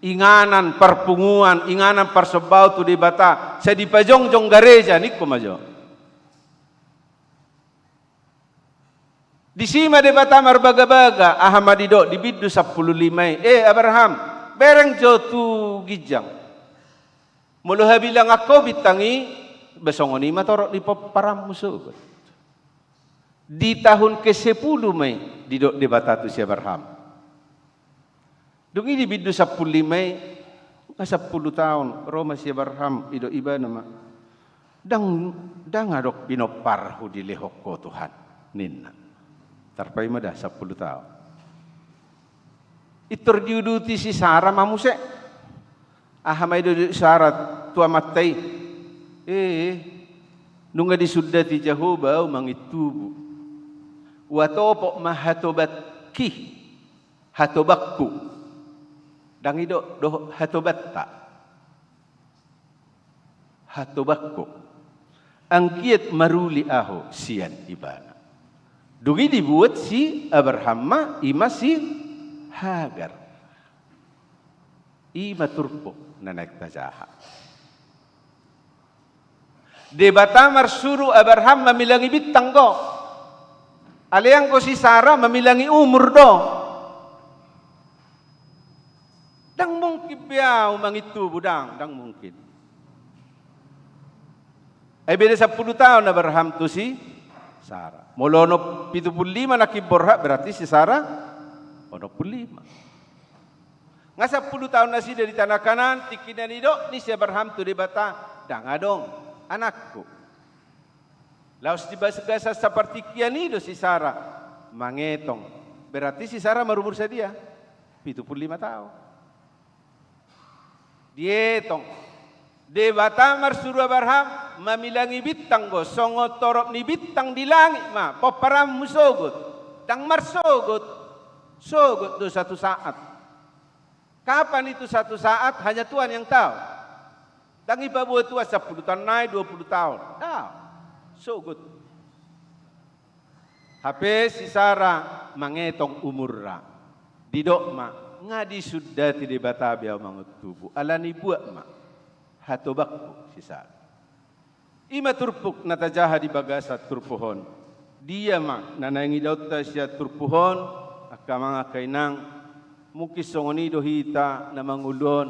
inganan parpunguan, inganan parsombaon tu Debata, sai dipajongjong gareja, ningku ma jo. Disi ma Debata marbagabaga, aha ma didok di bindu sampulu lima i, "Eh, Abraham, bereng jo tu ginjang. Molo habilangan ho bintang i, ba songon i ma torop ni pomparanmu sogot." Di tahun kesepuluh ma i didok Debata tu si Abraham. Dung i di bindu sampulu lima i, nga sampulu taon, ro ma si Abraham, didok ibana ma, "Ndang, ndang adong pinomparhu dilehon ho Tuhan," ninna. Tarpaima da sampulu taon. Pintor diuduti si Sara ma muse. Aha ma didok Sara tu amanta i? "Eh, nunga disundati Jahowa ahu mangintubu. Huatopot ma hatobanki, hatobanku." Ndang didok dohot hatobanta. "Hatobanku. Anggiat maruli ahu sian ibana." Dung i dibuat si Abraham ma, i ma si Hagar. I ma turpuk na naeng tajaha. Debata marsuru Abraham mamilangi bintang do. Alai anggo si Sara mamilangi umur do. Ndang mungkin be ahu mangintubu, ndang, ndang mungkin. Ai beda sampulu taon Abraham tu si Sara. Molo onom, pitu pulu lima nangkin borhat, berarti si Sara onom pulu lima. Nga sampulu taon nasida di tano Kanaan, tingki na nidok ni si Abraham tu Debata, "Ndang adong anakku." Laos di bagasan sapartingkian i do si Sara mangetong. Berarti si Sara marumur sadia? Pitu pulu lima taon. Dietong. Debata marsuru Abraham mamilangi bintang do, songon torop ni bintang di langit ma pomparanmu sogot. Ndang marsogot. Sogot do satu saat. Kapan itu satu saat? Hanya Tuhan yang tahu. Ndang dipaboa Tuhan sampulu taon nai, dua pulu taon. Ndang. Sogot. Hape si Sara mangetong umurna. Didok ma, "Nga disundati Debata be ahu mangintubu. Alani i buat ma hatobangku si Sara." I ma turpuk na tajaha di bagasan turpuk on. Dia ma na naeng idaonta sian turpuk on, angka amang angka inang? Mungkin songon i do hita na mangolu on,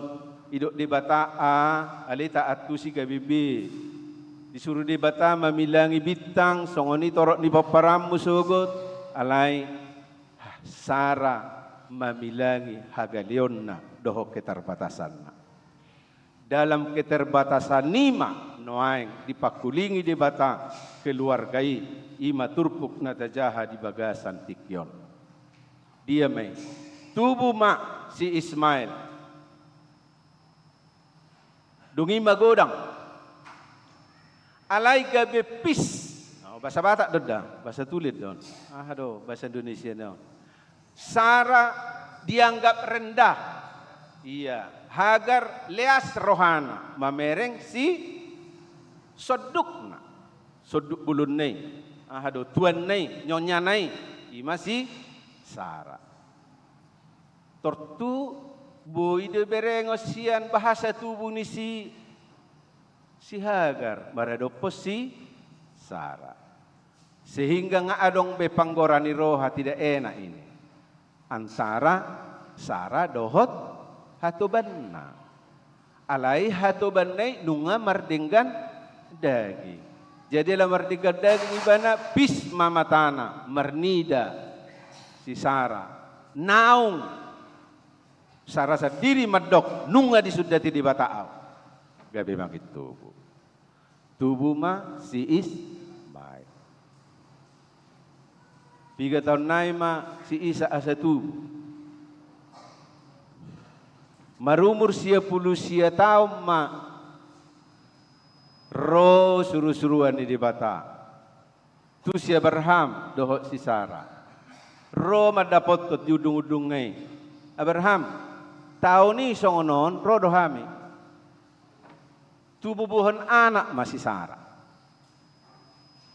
didok Debata A, alai taantusi gabe B. Disuru Debata mamilangi bintang, songon i torop ni pomparanmu sogot, alai Sara mamilangi hagaleonna dohot keterbatasanna. Dalam keterbatasan i ma nuaeng dipangkulingi Debata keluarga i, i ma turpuk na tajaha di bagasan tingki on. Dia ma i? Tubu ma si Ismail. Dung i magodang. Alai gabe pis. Oh, bahasa Batak do da, bahasa tulen do on. Aha do bahasa Indonesia na on? Sara dianggap rendah. Ia, Hagar leas rohana mamereng si sondukna. Sonduk bolonna i. Aha do, tuanna i, nyonyana i. I ma si Sara. Tontu boi do berengon sian bahasa tubu ni si, si Hagar maradophon si Sara. Sehingga nga adong be panggora ni roha, tidak enak ini. Antara Sara dohot hatobanna. Alai hatobanna i nunga mardenggan daging. Jadi ala mardenggan daging ibana, pis ma matana, marnida si Sara. Naung Sara sandiri mandok, nunga disundati Debata ahu. Gabe mangintubu. Tubu ma si Ismail. Piga taon nai ma si Isak asa tubu. Marumur sia pulu sia taon ma ro surusuruan ni Debata tu si Abraham dohot si Sara. Ro mandapothon di undungundungna i. Abraham, Taon i songon on ro do hami. Tubuhon anak ma si Sara.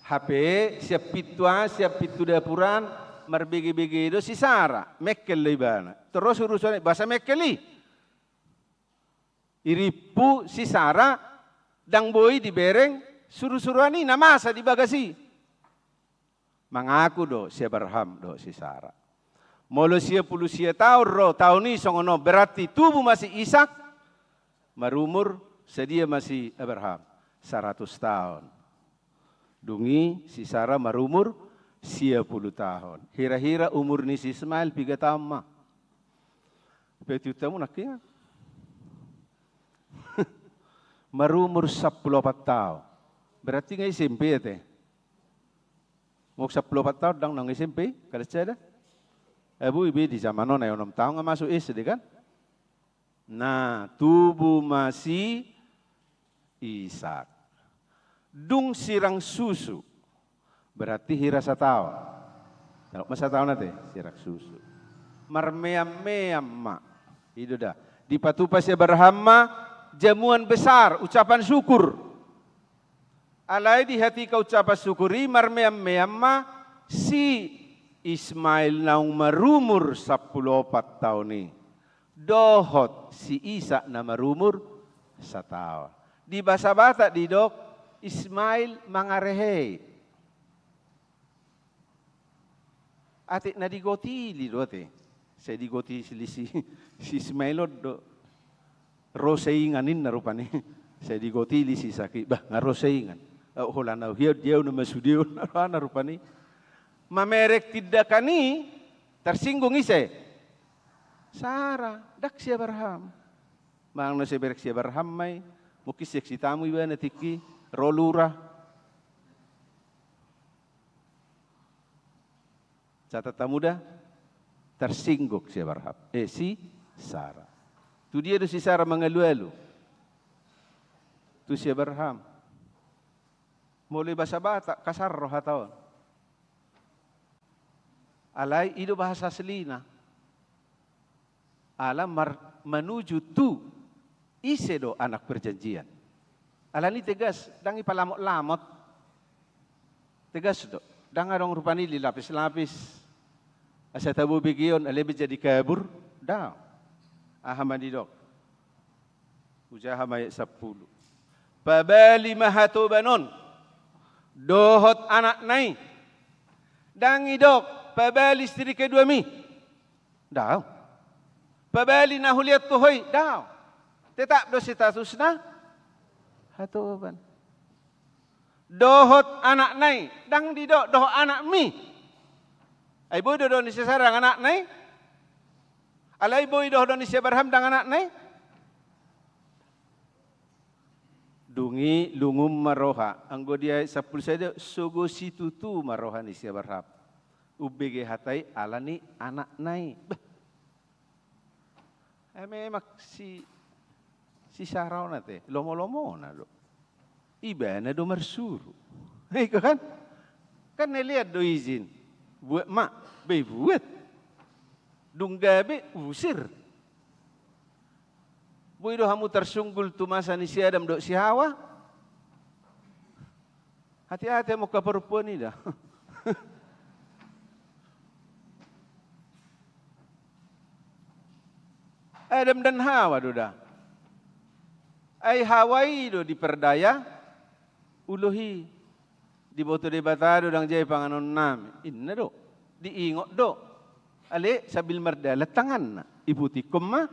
Hape sian pintu an, sian pintu dapur an, marbege-bege do si Sara. Mengkel do ibana. Torus urusan i, boasa mengkel i? Irimpu si Sara, ndang boi dibereng surusuruan i na masa di bagas i. Mangaku do si Abraham dohot si Sara. Molo sia pulu sia taon ro taon i songon on, berarti tubu ma si Ishak, marumur sadia ma si Abraham? Saratus taon. Dung i si Sara marumur sia pulu taon. Hira-hira umur ni si Ismail piga taon ma? Pe tiuttamu nangkin. Marumur sampulu opat taon. Berarti nga S M P ate. Molo sampulu opat taon ndang naung S M P, kada sada. Abu ibe di zaman on, ai onom taon nga masuk S D kan? Nah, tubu ma si Ishak. Dung sirang susu, berarti hira sataon. Ndang ma sataon ate, sirang susu. Marmeam-meam ma. I do da. Dipatupa si Abraham ma jamuan besar, ucapan syukur. Alai di hatika ucapan syukur i marmeam-meam ma si Ismail naung marumur sampulu opat taon i. Dohot si Ishak na marumur sataon. Di bahasa Batak didok Ismail mangarehei. Atik na digotili do ate. Sai digotili si, si Ismail on do. Ro saingan ninna rupani. Sai digotili si Ishak i. Bah, nga ro saingan. Au holan au hian dia na masude on, rohana rupani. Mamereng tindakan i, tersinggung ise? Sara, ndang si Abraham. Manang na sai bereng si Abraham ma i, mungkin seksi tamu ibana tingki, ro lurah. Catat hamu da, tersinggung si Abraham, eh, si Sara. Tu dia do si Sara mangalualu? Tu si Abraham. Molo i bahasa Batak, kasar roha taon. Alai i do bahasa aslina. Ala mar-, manuju tu ise do anak perjanjian. Alani tegas, ndang ipalamot-lamot. Tegas do. Ndang adong rupani dilapis-lapis. Asa tabo begeon, alai be jadi kabur. Ndang. Aha ma didok? Hujaha ma ayat sampulu. Pabali ma hatoban on dohot anakna i. Ndang idok, pabali istri keduami. Ndang. Pabali na hulean tu ho i. Ndang. Tetap do statusna hatoban. Dohot anakna i, ndang didok dohot anakmi. Ai boi do dohot ni si Sara ndang anakna i? Alai boi dohot ni si Abraham ndang anakna i? Dung i lungun ma roha, anggo di ayat sampulu sada, sogo situtu ma roha ni si Abraham. Umbege hata i alani anakna i. Bah. Eh, memang si, si Sara on ate, lomo-lomona do. Ibana do marsuru. Iko kan? Kan na lean do izin. Buat ma, be buat. Dung gabe, usir. Boi do hamu tarsunggul tu masa ni si Adam dohot si Hawa? Hati-hati hamu angka parompuan i da. Adam dan Hawa do da. Ai Hawa i do diperdaya ulos i. Diboto Debata do ndang jadi panganonnami. Inna do. Diingot do. Ale sambil mardalan tanganna. Iputikkon ma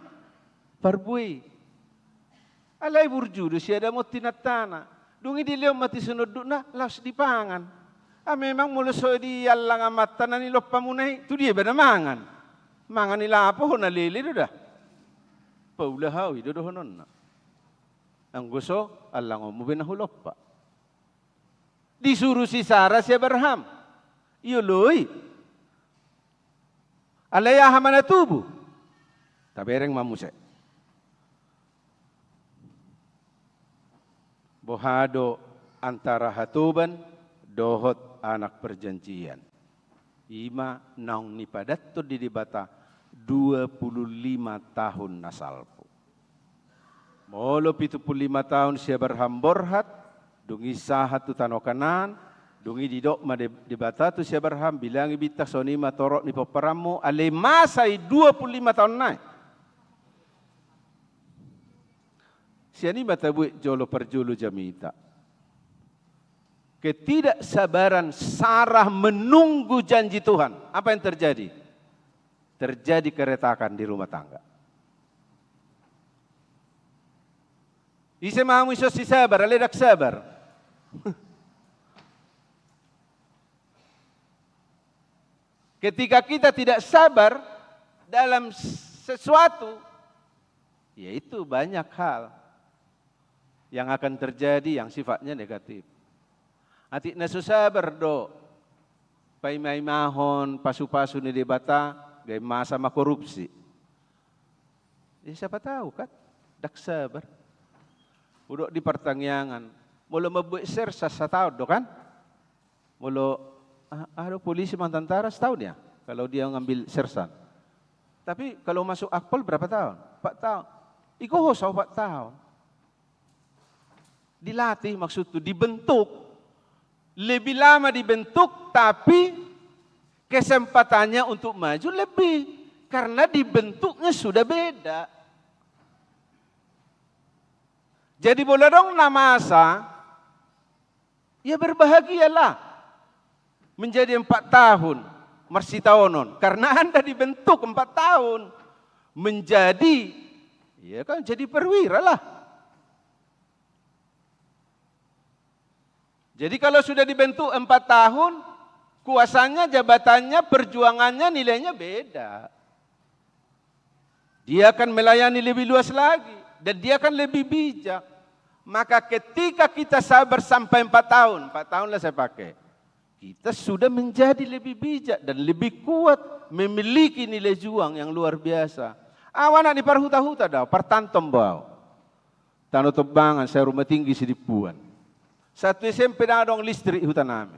parbue i. Alai burju do si Adam on tinantana. Dung i dilehon ma tuson undukna, laos dipangan. Ah, memang molo so diallang amanta na nilompamuna i, tu dia ibana mangan? Mangan i lapo, hona lele do da. Paula hau, i do dohononna. Anggo so, allangonmu be na hulompa. Disuru si Sara si Abraham. Ioloi. Alai aha ma na tubu? Tabereng ma muse. Boha do antara hatoban dohot anak perjanjian? I ma naung nipadanhon di Debata dua puluh lima tahun na salpu. Molo pitu puluh lima tahun si Abraham borhat, dung i sahat tu tano Kanaan, dung i didok ma De-, Debata tu si Abraham, bilangi bintang, songon i ma torop ni pomparanmu, alai masa i dua puluh lima tahun nai. Sian i ma tabuat jolo parjolo jamita. Ketidaksabaran Sarah menunggu janji Tuhan. Apa yang terjadi? Terjadi keretakan di rumah tangga. Ise ma hamu ison si sabar, alai ndang sabar. Ketika kita tidak sabar dalam sesuatu, ya itu banyak hal yang akan terjadi yang sifatnya negatif. Atik na so sabar do paimaimahon pasupasu ni Debata, gabe masa ma korupsi. Ya, siapa tahu kan, ndang sabar. Hudok di partangiangan, molo mambuat sersan sataon do kan? Molo, ah, ah, do polisi manang tentara sataon ya, kalau dia ngambil sersan. Tapi kalau masuk akpol berapa tahun? Empat tahun. Iko ho saopat tahun. Dilatih, maksudku dibentuk. Lebih lama dibentuk, tapi kesempatannya untuk maju lebih. Karena dibentuknya sudah beda. Jadi molo adong na masa, ya berbahagialah menjadi empat tahun marsitaonon. Karena Anda dibentuk empat tahun menjadi, ya kan, jadi perwira lah. Jadi kalau sudah dibentuk empat tahun, kuasanya, jabatannya, perjuangannya, nilainya beda. Dia akan melayani lebih luas lagi dan dia akan lebih bijak. Maka ketika kita sabar sampai empat tahun, empat tahun lah saya pakai, kita sudah menjadi lebih bijak dan lebih kuat, memiliki nilai juang yang luar biasa. Au anak ni parhuta-huta do au, partantom do au. Tano Tombangan, saya rumah tinggi Sidimpuan. Satu S M P ndang adong listrik huta nami.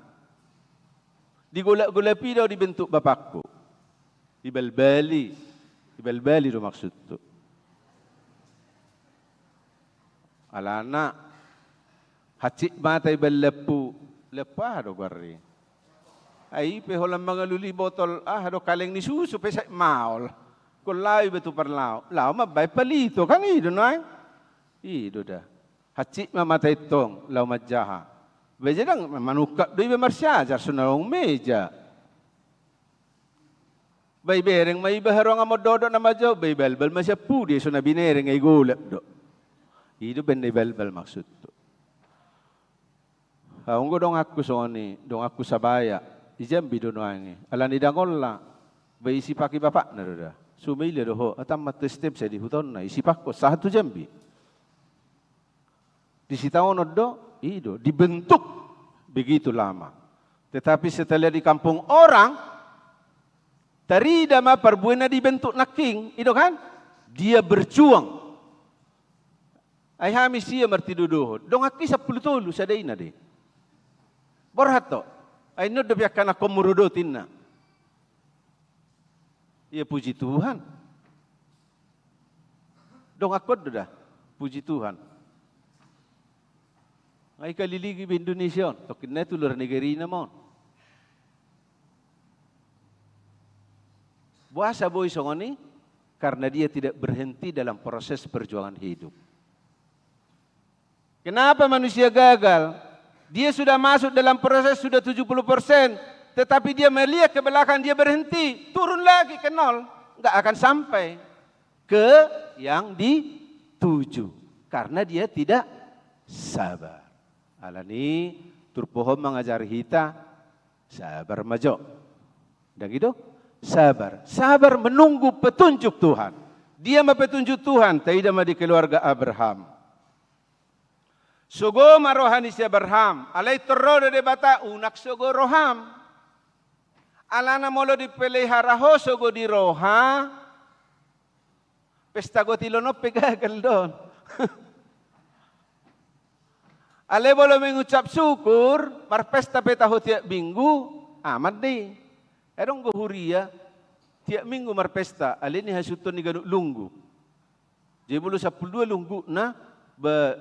Digolap-golapi do au dibentuk bapakku. Ibalbali, ibalbali do maksudku. Alana hansit mata ibaen lampu, lampu aha do goarna i? Ai i pe holan mangalului botol aha do, kaleng ni susu pe sai maol. Ingkon laho iba tu parlao, laho mambaen palito kan, i do nuaeng. I do da. Hansit ma mata i tong laho manjaha. Ba jadi ndang manungkap do iba marsiajar, so na adong meja. Ba ibereng ma iba haruang amondodok na manjou, ba ibalbal ma sian pudi, so na binereng ai golap do. I do baen na ibalbal maksudku. Au anggo donganku songon i, donganku sabaya, i Jambi do nuaeng i. Alani ndang olla, ba isipaki bapakna do da. Sumaila do ho, atam ma tu S T M sai di huta on na, isipakkon sahat tu Jambi. Di sitaonon do, i do, dibentuk begitu lama. Tetapi setelah di kampung orang, tarida ma parbuena dibentuk nangkin, i do kan? Dia berjuang. Ai hami sia martinodohon, donganki sampulu tolu, sada ina do i. Borhat do. Ai annon dope angka anakkon muru do tinna. Ia puji Tuhan. Donganku do da, puji Tuhan. Ai kaliligi be Indonesia on, tongkin nai tu luar negeri na ma on. Boasa boi songon i? Karena dia tidak berhenti dalam proses perjuangan hidup. Kenapa manusia gagal? Dia sudah masuk dalam proses, sudah tujuh puluh persen, tetapi dia melihat ke belakang, dia berhenti, turun lagi ke nol, nggak akan sampai ke yang dituju, karena dia tidak sabar. Alani turpuk on mangajari hita, sabar ma jo. Ndang i do? Sabar. Sabar menunggu petunjuk Tuhan. Dia ma petunjuk Tuhan, taida ma di keluarga Abraham. Sogo ma roha ni si Abraham, alai tor ro do Debata, unang sogo roham. Alana molo dipelihara ho sogo di roha, pesta gotilon on pe gagal do on. Alai molo mengucap syukur, marpesta pe taho tiap minggu, aman do i. Ai adong do huria, tiap minggu marpesta, alai nihasuhuton ni ganup lunggup. Jadi molo sampulu dua lunggukna, ba,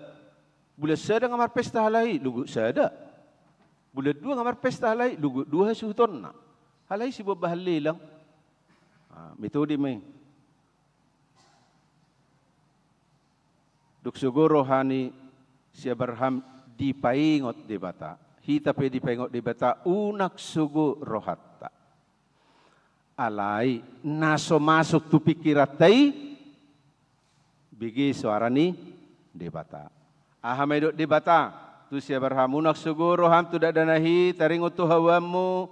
bulan sada nga marpesta halak i, lunggup sada. Bulan dua nga marpesta halak i, lunggup dua hasuhutonna. Halak i siboan bahan lelang. Ah, metode ma i. Dung sogo roha ni si Abraham dipaingot Debata. Hita pe dipaingot Debata, unang sogo rohanta. Alai, na so masuk tu pikiranta i, bege soara ni Debata. Aha ma didok Debata tu si Abraham, unang sogo roham tu dakdanak i, taringot tu habamu,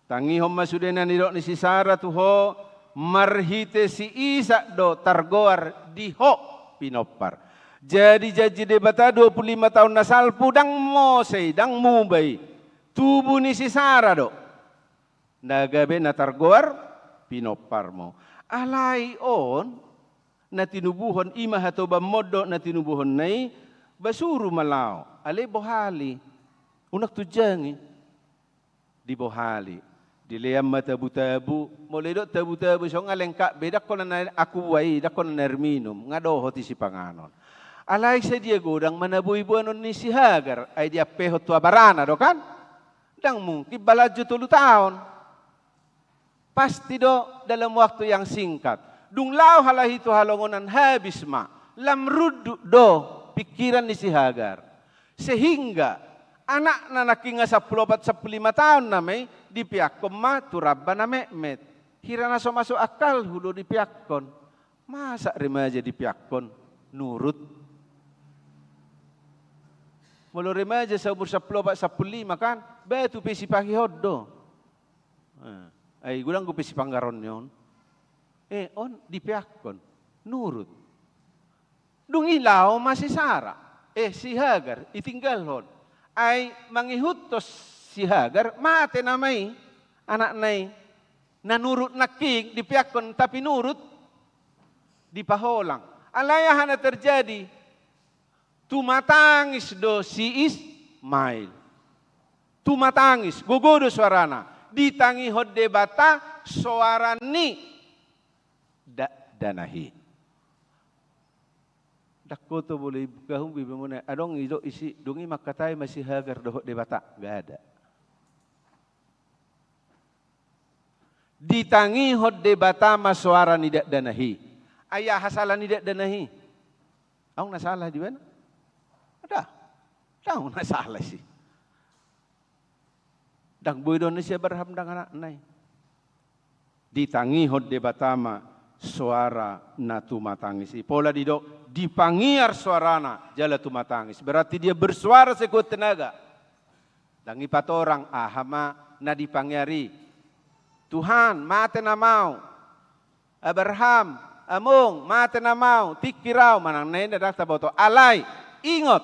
tangihon ma sude na nidok ni si Sara tu ho, marhite si Isak do targoar di ho pinompar. Jadi janji Debata dua pulu lima taon na salpu, ndang mose i, ndang muba i. Tubu ni si Sara do na gabe na targoar pinomparmu. Alai on, na tinubuhon, i ma hatobanmon do na tinubuhonna i, ba suru ma laho, alai bohali. Unang tunjangi. Dibohali. Dilean ma tabu-tabu, molo didok tabu-tabu, songon nga lengkap be, ndang hona na air, Aqua i, ndang hona na air minum, nga dohot i sipanganon. Alai sadia godang ma na boi boanon ni si Hagar, ai diampehon tu abarana do kan? Ndang mungkin balanjo tolu taon. Pasti do dalam waktu yang singkat. Dung laho halak i tu halongonan, habis ma. Lam runduk do pikiran ni si Hagar. Sehingga anakna nangkin nga sampulu opat, sampulu lima taon nama i, dipeakkon ma tu ramba na metmet. Hira na so masuk akkalhu do dipeakkon. Masa remaja dipeakkon nurut? Molo remaja saumur sampulu opat, sampulu lima kan, batu pe sipangihon do. Eh, ai godang dope sipanggaron ni on. Eh, on dipeakkon nurut. Dung i laho ma si Sara, eh, si Hagar, ditinggalhon. Ai mangihuthon si Hagar, mate nama i, anakna i. Na nurut nangkin, dipeakkon tapi nurut, dipaholang. Alai aha na terjadi? Tumatangis do si Ismail. Tumatangis, gogo do soarana. Ditangihon Debata soara ni dakdanak i. Ndang hoto boi buka, hum, bibimuna. Adong didok disi, dung i mangkatai ma si Hagar dohot Debata, nggak ada. Ditangihon Debata ma soara ni dakdanak i. Ai aha sala ni dakdanak i? Adong na sala di ibana? Ndang. Ndang adong na sala disi. Ndang boi dohonon ni si Abraham ndang anakna i. Ditangihon Debata ma soara na tumatangis i. Pola didok, dipangiar soarana jala tumatangis. Berarti dia bersuara sekuat tenaga. Ndang dipatorang, aha ma na dipangiar i. Tuhan, mate nama au. Abraham, among, mate nama au, tingkir au, manang na inda ndang taboto. Alai, ingot,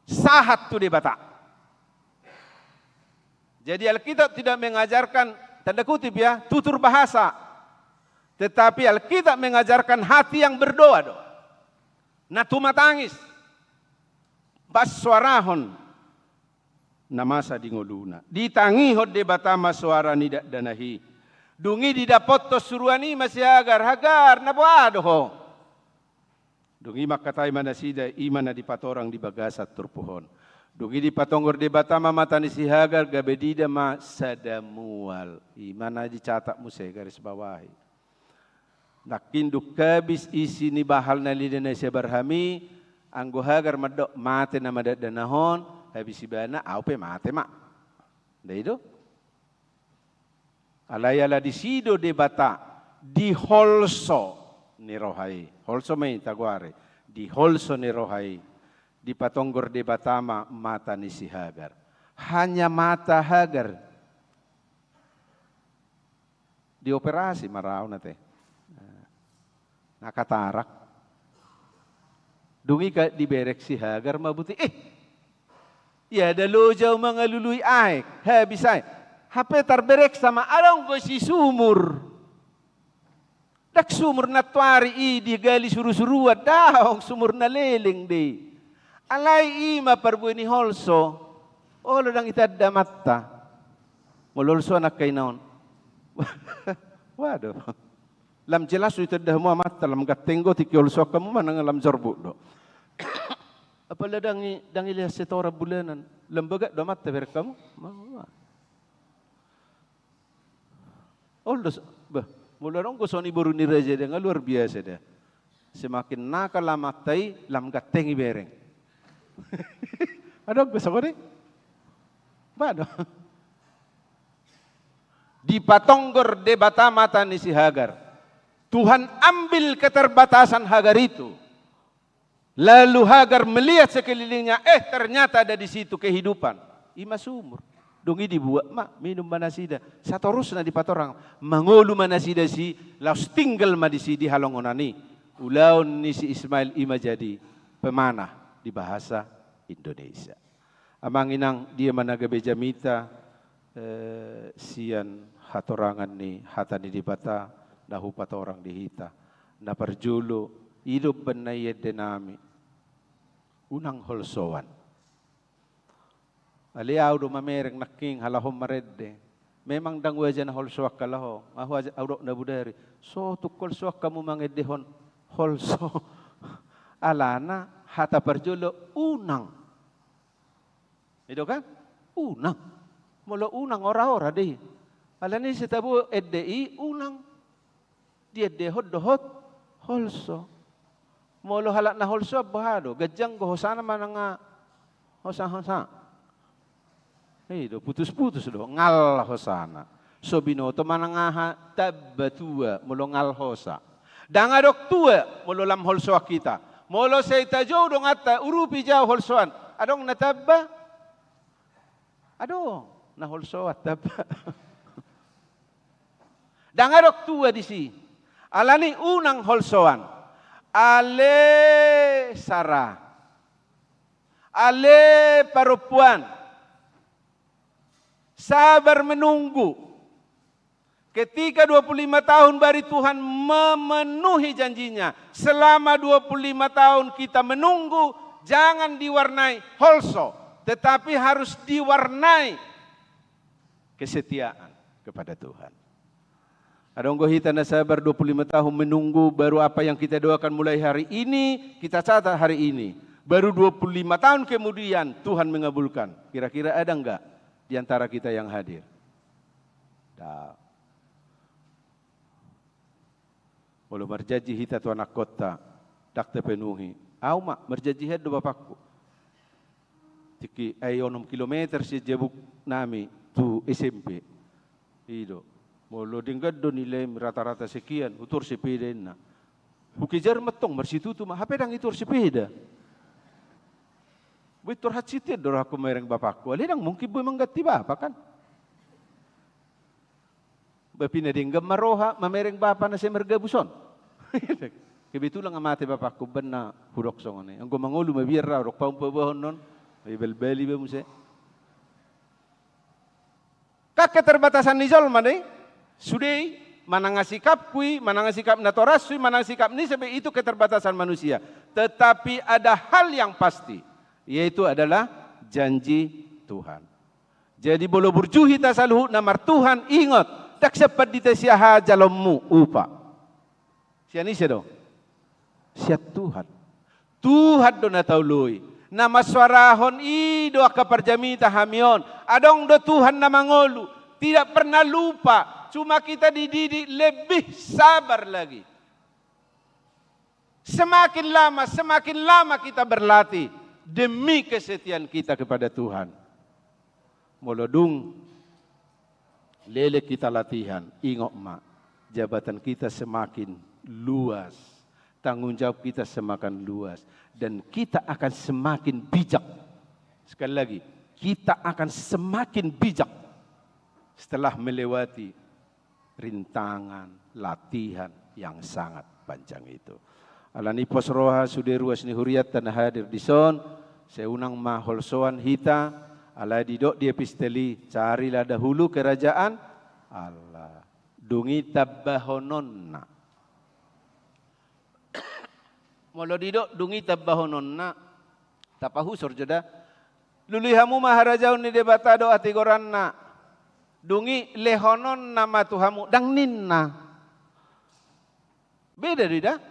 sahat tu Debata. Jadi Alkitab tidak mengajarkan, tanda kutip ya, tutur bahasa. Tetapi Alkitab mengajarkan hati yang berdoa do. Na tumatangis. Pasuarahon na masa di ngoluna. Ditangihon Debata ma soara ni dakdanak i. Dung i didapothon suruan i ma si Hagar, Hagar, na boha do ho? Dung i mangkatai ma nasida, i ma na dipatorang di bagasan turpuk on. Dung i dipatonggor Debata ma mata ni si Hagar, gabe diida ma sada mual. I ma na dicatat muse, garis bawahi. Nangkin dung habis isi ni bahal na nilehon si Abraham i, anggo Hagar mandok mate nama dakdanak on, habis ibana, au pe mate ma. Nda i do? Alai ala disi do Debata, di holso ni roha i. Holso ma i tagoari. Di holso ni roha i. Dipatonggor Debata ma mata ni si Hagar. Hanya mata Hagar. Dioperasi ma ra au na te. Na katarak. Dung i diberek si Hagar ma buti. Eh! Ia da loja au mangalului aek. Habis aek. Hape tarbereksa ma, adong do disi sumur. Ndang sumur na tuari i digali suru-suruan, daong, sumur na leleng do i. Alai i ma parbue ni holso. Olo ndang itanda amanta. Molo holsoan angka ina on. Waduh. Lam jelas do itanda hamu amanta, lam ganteng do tingki holsoan hamu manang lam jorbut do. Apala ndang i, ndang i lean setoran bulanan. Lam bagak do amanta bereng hamu. Ma, ma. Ol do, bah, molo adong do songon i boru ni raja da, nga luar biasa da. Semakin nakal amanta i, lam ganteng ibereng. Adong do songon i? Bah do. Dipatonggor Debata mata ni si Hagar. Tuhan ambil keterbatasan Hagar itu. Lalu Hagar melihat sekelilingnya, eh, ternyata ada di situ kehidupan. I ma sumur. Dung i dibuat ma, minum ma nasida. Satorusna dipatorang. Mangolu ma nasida disi, laos tinggal ma disi di halongonan i. Ulaon ni si Ismail i ma jadi pemanah di bahasa Indonesia. Amang inang, dia ma na gabe jamita, eh, sian hatorangan ni hata ni Debata na hupatorang di hita. Na parjolo, i do umbahen na i ende nami. Unang holsoan. Ale au do mamereng nangkin halak on marende. Memang ndang wajar na holsoan halak on. Ahu aja, au dok na bodari. So tung holsoan hamu mangendehon holso. Alana hata parjolo unang. I do kan? Unang. Molo unang ora-ora do i. Alani i sai tabo ende i unang. Diendehon dohot holso. Molo halak na holsoan boha do, ganjang do hosana manang hosa-hosa. I do, putus-putus do, ngal hosana. So binoto manang aha, tamba tua, molo ngal hosa. Ndang adong tua, molo lam holsoan hita. Molo sai tajou donganta, urupi jau holsoan. Adong na tamba? Adong, na holsoan tamba. Ndang adong tua disi. Alani unang holsoan. Ale Sara. Ale parompuan. Sabar menunggu. Ketika dua puluh lima tahun baru Tuhan memenuhi janjinya, selama dua puluh lima tahun kita menunggu, jangan diwarnai holso, tetapi harus diwarnai kesetiaan kepada Tuhan. Adong do hita na sabar dua puluh lima tahun menunggu, baru apa yang kita doakan mulai hari ini, kita catat hari ini. Baru dua puluh lima tahun kemudian Tuhan mengabulkan. Kira-kira ada nggak di antara kita yang hadir? Ndak. Molo marjanji hita tu anakkonta, ndang tapenuhi. Au ma, marjanji hian do bapakku. Tingki, ai onom kilometer sian jabuk nami tu S M P. I do. Molo denggan do nilai rata-rata sekian, hutuhor sepeda inna. Hukejar ma tong, marsitutu ma, hape ndang ituhor sepeda. Boi tuhor hansit hian do rohangku mamereng bapakku. Alai ndang mungkin boi mangganti bapa kan. Ba pina denggan ma roha mamereng bapa na sai margabus on. Kebetulan nga mate bapakku, umbahen na hudok songon i. Anggo mangolu mabiar au, dok paumpa bahonon. Ibalbali ba muse. Kan keterbatasan ni jolma do i. Sude i, manang sikapku i, manang sikap natorashu i, manang sikap ni sebe, itu keterbatasan manusia. Tetapi ada hal yang pasti, yaitu adalah janji Tuhan. Jadi molo burju hita saluhutna martuhan, ingot, ndang sian pandita sia haha jaloonmu upa. Sian ise do? Sian Tuhan. Tuhan do na taoloi. Na mansuarahon i do angka parjamita hami on. Adong do Tuhan na mangolu. Tidak pernah lupa. Cuma kita dididik lebih sabar lagi. Semakin lama, semakin lama kita berlatih demi kesetiaan kita kepada Tuhan. Molo dung leleng hita latihan, ingot ma, jabatan kita semakin luas, tanggung jawab kita semakin luas, dan kita akan semakin bijak. Sekali lagi, kita akan semakin bijak setelah melewati rintangan, latihan yang sangat panjang itu. Alani pos roha sude ruas ni hurianta na hadir dison, sai unang ma holsoan hita, alai didok di epistel i, carilah dahulu kerajaan Allah. Dung i tambahononna. Molo didok dung i tambahononna, tapahusor jo da. Lului hamu ma harajaon ni Debata dohot hatigoranna. Dung i lehononna ma tu hamu, ndang ninna. Beda do i da.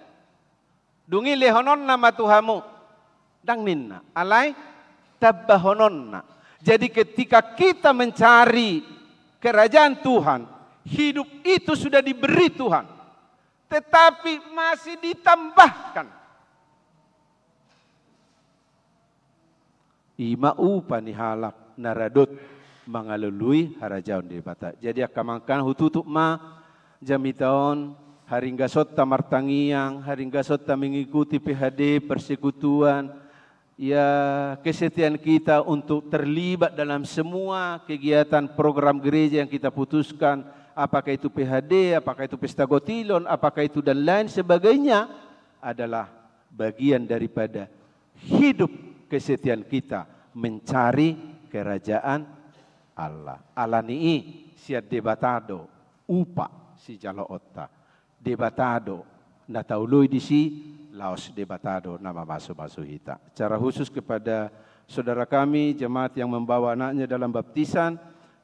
Dung i lehononna ma tu hamu. Ndang ninna. Alai tambahononna. Jadi ketika kita mencari kerajaan Tuhan, hidup itu sudah diberi Tuhan. Tetapi masih ditambahkan. I ma upa ni halak na radot mangalului harajaon Debata. Jadi angka amang, hututup ma jamita on, haringgasonta martangiang, haringgasonta mengikuti P H D, persekutuan, ya, kesetiaan kita untuk terlibat dalam semua kegiatan program gereja yang kita putuskan, apakah itu P H D, apakah itu pesta gotilon, apakah itu dan lain sebagainya, adalah bagian daripada hidup kesetiaan kita mencari kerajaan Allah. Alani i, sian Debata do upa sijaloonta. Debata do na taoloi disi, laos Debata do na mamasumasu hita. Secara khusus kepada saudara kami, jemaat yang membawa anaknya dalam baptisan,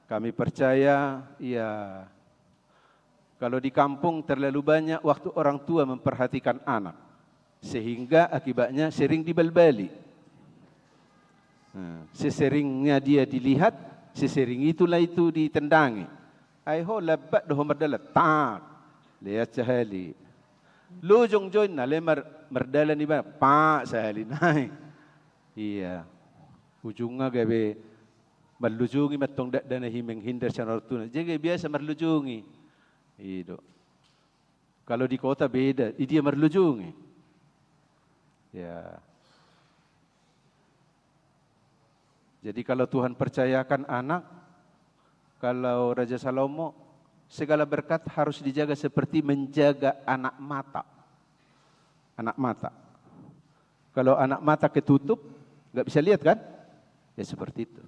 kami percaya, ya, kalau di kampung terlalu banyak waktu orang tua memperhatikan anak, sehingga akibatnya sering dibalbali. Nah, seseringnya dia dilihat, sesering itulah itu ditendangi. Ai ho lambat do ho mardalan, tak. Leat sahali. Lojong jo inna, alai mar-, mardalan ibana, pak, sahali nai. Iya. Ujungna gabe marlojong i ma antong dakdanak i menghindar sian ortuna. Jadi gabe biasa marlojong i. I do. Kalau di kota beda, i dia marlojong i. Ya. Jadi kalau Tuhan percayakan anak, kalau Raja Salomo, segala berkat harus dijaga seperti menjaga anak mata. Anak mata. Kalau anak mata ketutup, nggak bisa lihat kan? Ya seperti itu.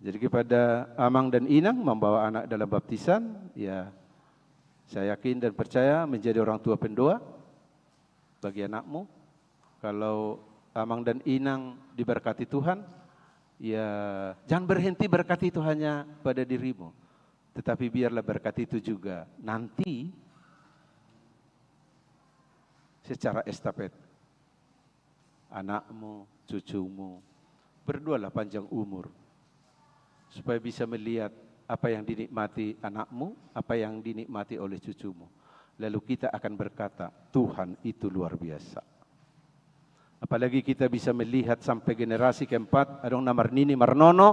Jadi kepada amang dan inang membawa anak dalam baptisan, ya saya yakin dan percaya menjadi orang tua pendoa bagi anakmu. Kalau amang dan inang diberkati Tuhan, ya jangan berhenti berkat itu hanya pada dirimu, tetapi biarlah berkat itu juga nanti secara estafet. Anakmu, cucumu, berdoalah panjang umur, supaya bisa melihat apa yang dinikmati anakmu, apa yang dinikmati oleh cucumu. Lalu kita akan berkata, "Tuhan itu luar biasa." Apalagi kita bisa melihat sampai generasi keempat, adong na marnini marnono,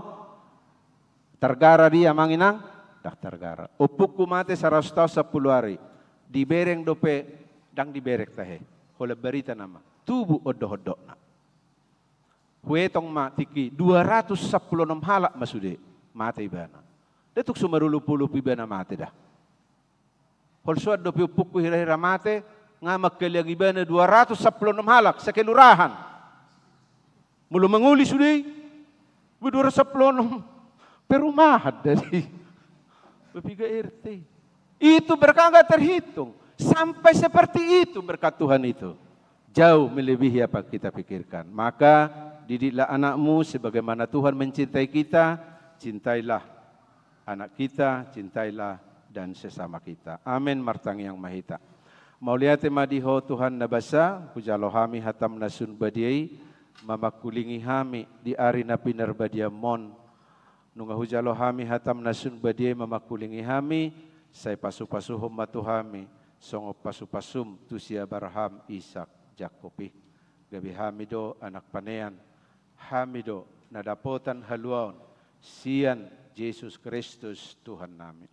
targara dia, amang inang? Ndang targara. Ompungku mate saratus taon sampulu ari. Dibereng dope, ndang dibereng tahe. Holan barita nama. Tubu ondokondokna. Huetong ma tingki dua ratus sampulu onom halak ma sude mate ibana. Nda tung so marolopolop ibana mate da. Holsoan dope ompungku hirahira mate, nga mangkaliang ibana dua ratus sampulu onom halak, sakelurahan. Molo mangoli sude i, be dua ratus sampulu onom perumahan da i. Be piga R T. Itu berkat nggak terhitung. Sampai seperti itu berkat Tuhan itu. Jauh melebihi apa yang kita pikirkan. Maka didiklah anakmu sebagaimana Tuhan mencintai kita, cintailah anak kita, cintailah dan sesama kita. Amen. Martangiang ma hita. Mauliate ma di Ho Tuhan na basa, hujalo hami hatam na sun badia i, mamangkulingi hami di ari na pinarbadiaon. Nunga hujalo hami hatam na sun badia i mamangkulingi hami, sai pasupasuhon ma tu hami, songon pasupasum tu si Abraham, Isak, Jakob i. Gabe hami do anak panean, hami do na dapotan haluaon sian Jesus Kristus Tuhannami.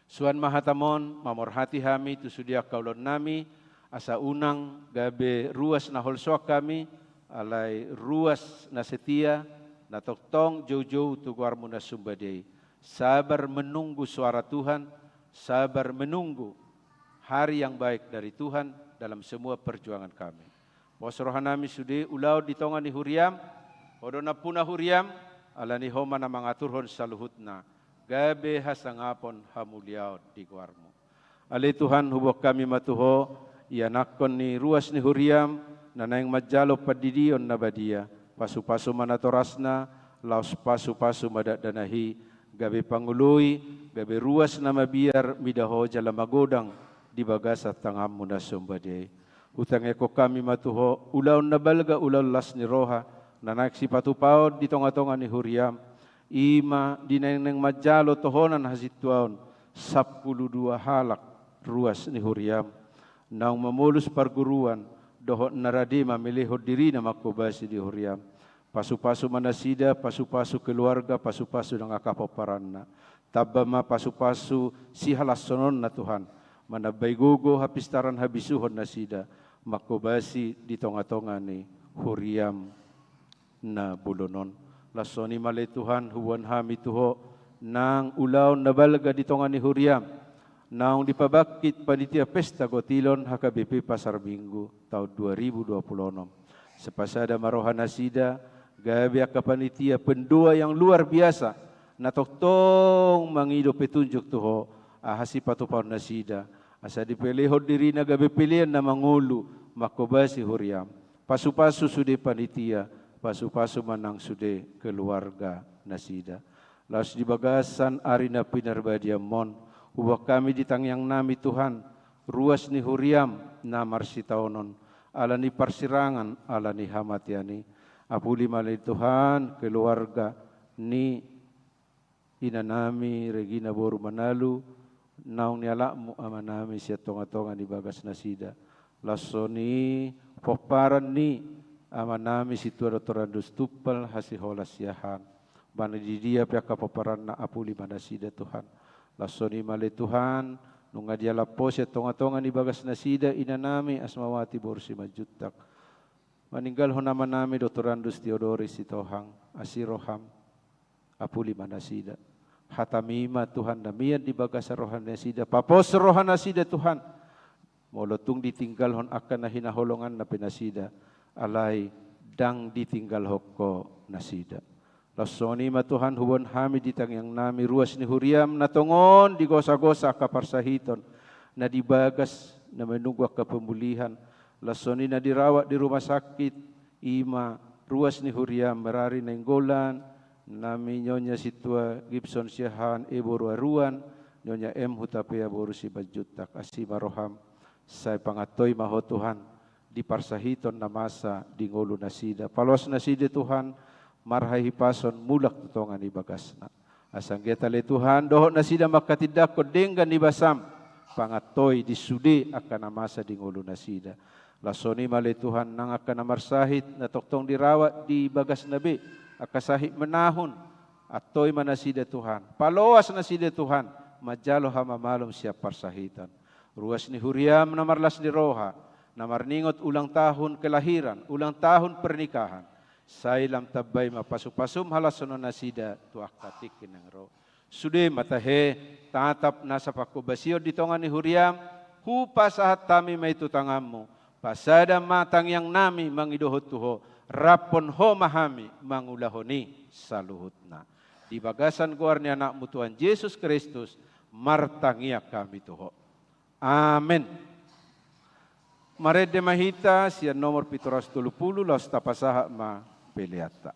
Suan ma hatam on mamorhati hami tu sude angka ulaonnami, asa unang gabe ruas na holsoan hami, alai ruas na setia, na tongtong joujou tu goarmu na sun badia i. Sabar menunggu suara Tuhan, sabar menunggu hari yang baik dari Tuhan dalam semua perjuangan kami. Pos rohanami sude ulaon di tonga ni huriam, Ho do nampuna huriam, alani Ho ma na mangaturhon saluhutna, gabe hasangapon hamuliaon di goarmu. Ale Tuhan, huboan hami ma tu Ho, ianakhon ni ruas ni huriam, na naeng manjalo pandidion na badia, pasupasu ma natorasna, laos pasupasu ma dakdanak i, gabe pangoloi, gabe ruas na mabiar mida Ho jala magodang di bagasan tanganmu na somba dia i. Hutangiangkon hami ma tu Ho ulaon na balga, ulaon las ni roha, na naeng sipatupaon di tongatonga ni huriam, i ma di na naeng manjalo tohonan hasintuaon sampulu dua halak ruas ni huriam, naung mamolus parguruan dohot na rade mamelehon dirina manghobasi di huriam. Pasupasu ma nasida, pasupasu keluarga, pasupasu nang angka pomparanna. Tamba ma pasupasu sihalashononna Tuhan, manambai gogo, hapistaran, habisuhon nasida manghobasi di tongatonga ni huriam na bolon on. Laos songon i ma ale Tuhan, huboan hami tu Ho nang ulaon na balga di tonga ni huriam, naung dipabangkit panitia pesta gotilon H K B P Pasar Minggu taon dua ribu dua puluh enam. Sipasada ma roha nasida, gabe angka panitia pendoa yang luar biasa, na tongtong mangido petunjuk tu Ho, aha sipatupaon nasida, asa dipelehon dirina gabe pelean na mangolu manghobasi huriam. Pasupasu sude panitia, pasupasu ma nang sude keluarga nasida. Laos di bagasan ari na pinarbadiamon, huboan hami di tangiangnami Tuhan, ruas ni huriam na marsitaonon, ala ni parsirangan, ala ni hamatean i. Apuli ma ale Tuhan keluarga ni inanami Regina boru Manalu, naung nialapmu amanami sian tongatonga ni bagas nasida. Laos songon i pomparan ni amanami Sintua Doktor Andus Tumpal hasiholan siahaan. Ba na di dia pe angka pomparanna, apuli ma nasida Tuhan. Laos songon i ma ale Tuhan, nunga dialap Ho sian tongatonga ni bagas nasida inanami Asmawati boru Simanjuntak. Maninggalhon amanami Doktor Andus Theodoris Sitohang, asi roham, apuli ma nasida. Hatami ma Tuhan na mian di bagasan roha nasida, papos roha nasida Tuhan. Molo tung ditinggalhon angka na hinaholonganna pe nasida, alai ndang ditinggalhon Ho nasida. Laos songon i ma Tuhan, huboan hami di tangiangnami ruas ni huriam na tongon digosagosa angka parsahiton, na di bagas na menunggu angka pemulihan. Laos songon i na dirawat di rumah sakit, i ma ruas ni huriam Merari Nainggolan, nami Nyonya Sintua Gibson siahaan, e boru Aruan, Nyonya M Hutapea boru Simanjuntak, asi ma roham. Sai pangantoi ma Ho Tuhan di parsahiton na masa di ngolu nasida. Paloas nasida Tuhan, marhahipason mulak tu tonga ni bagasna. Asa anggiat ale Tuhan, dohot nasida mangkatindangkon denggan ni basam, pangantoi di sude angka na masa di ngolu nasida. Laos songon i ma ale Tuhan, nang angka na marsahit na tongtong dirawat di bagasna be, angka sahit menahun, antoi ma nasida Tuhan, paloas nasida Tuhan, manjalo hamamalum sian parsahiton. Ruas ni huriam na marlas ni roha, na marningot ulang tahun kelahiran, ulang tahun pernikahan, sai lam tambai ma pasupasum halashonon nasida tu angka tingki na ro. Sude ma tahe, tatap nasa panghobasion di tonga ni huriam, hupasahat hami ma i tu tanganmu, pasada ma tangiangnami mangidohon tu Ho, raphon Ho ma hami mangulahon i saluhutna. Di bagasan goar ni Anakmu Tuhan Jesus Kristus, martangiang hami tu Ho. Amen. Marende ma hita sian nomor pitu ratus tolu pulu, laos tapasahat ma peleanta.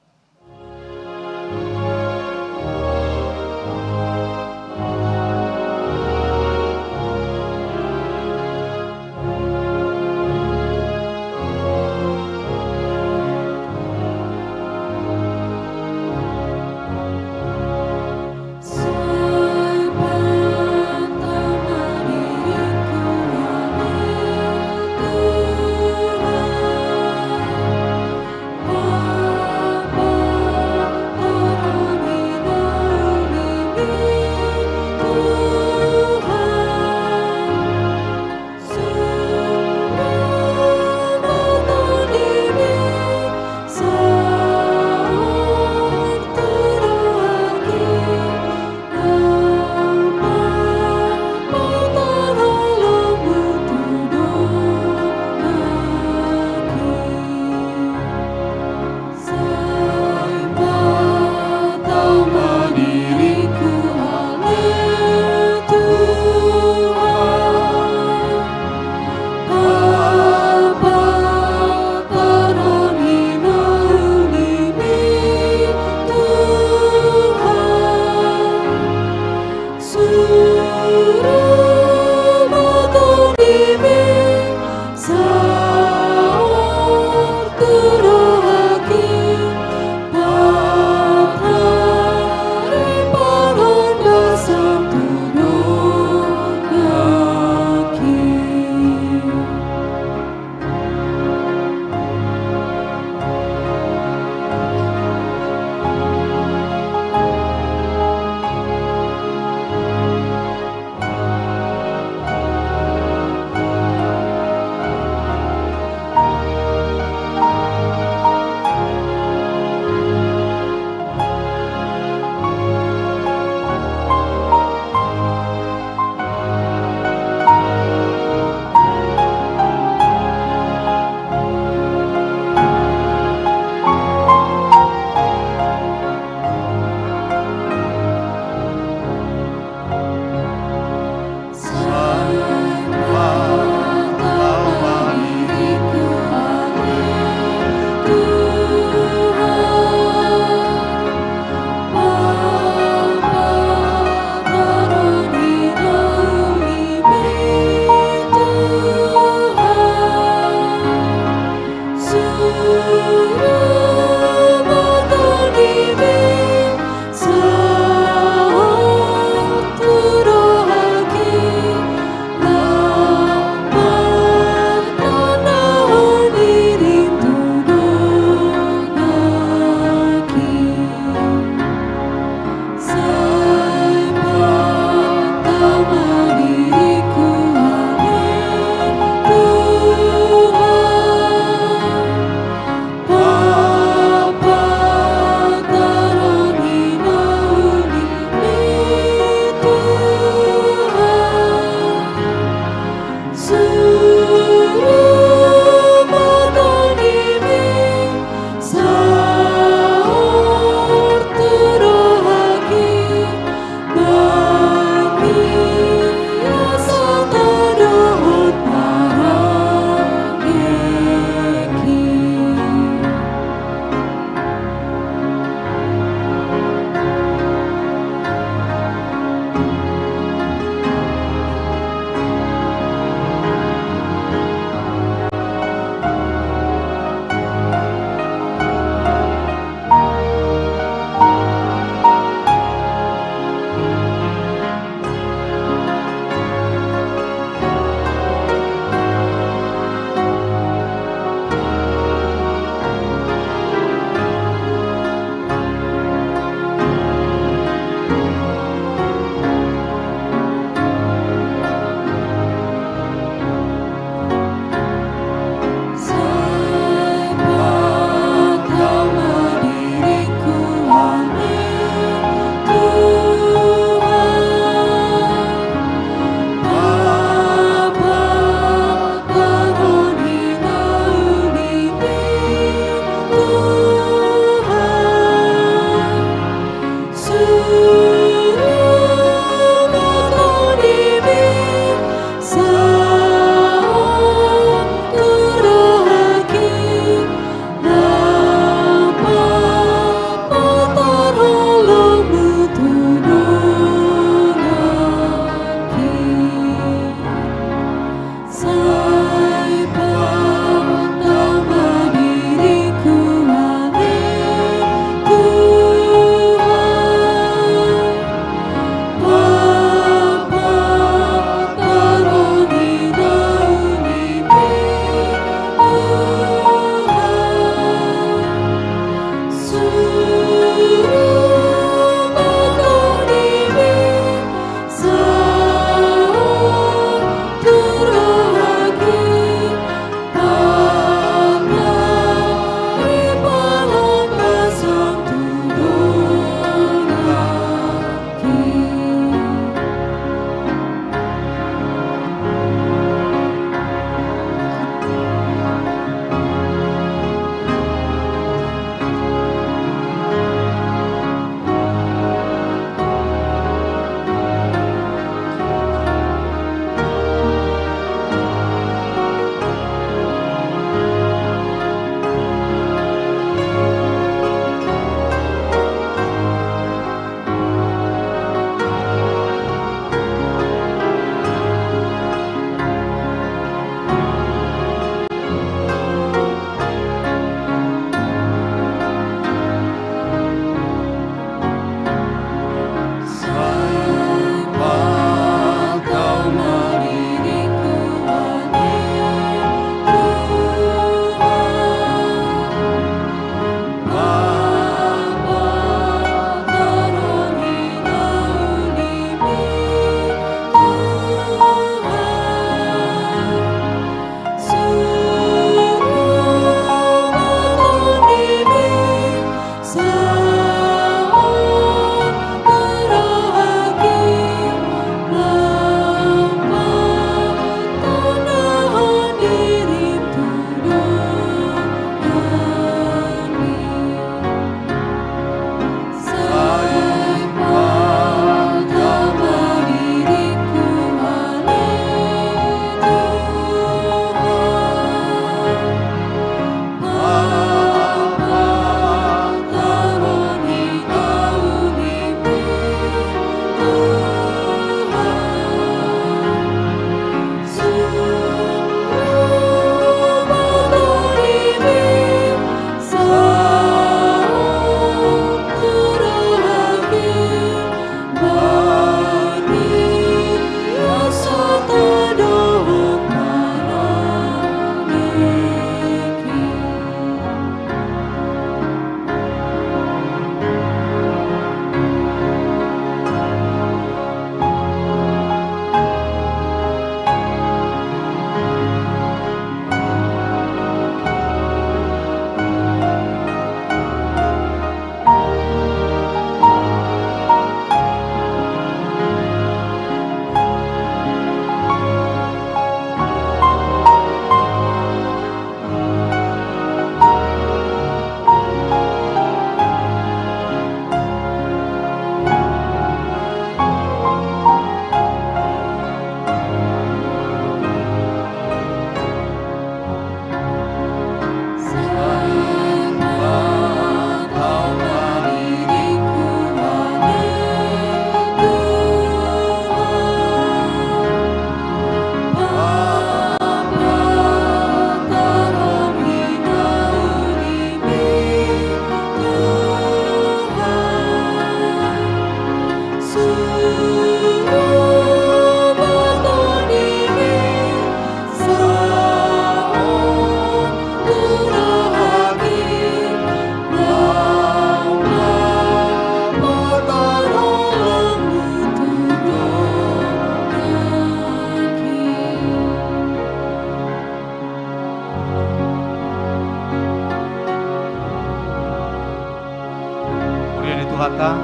Rohanta,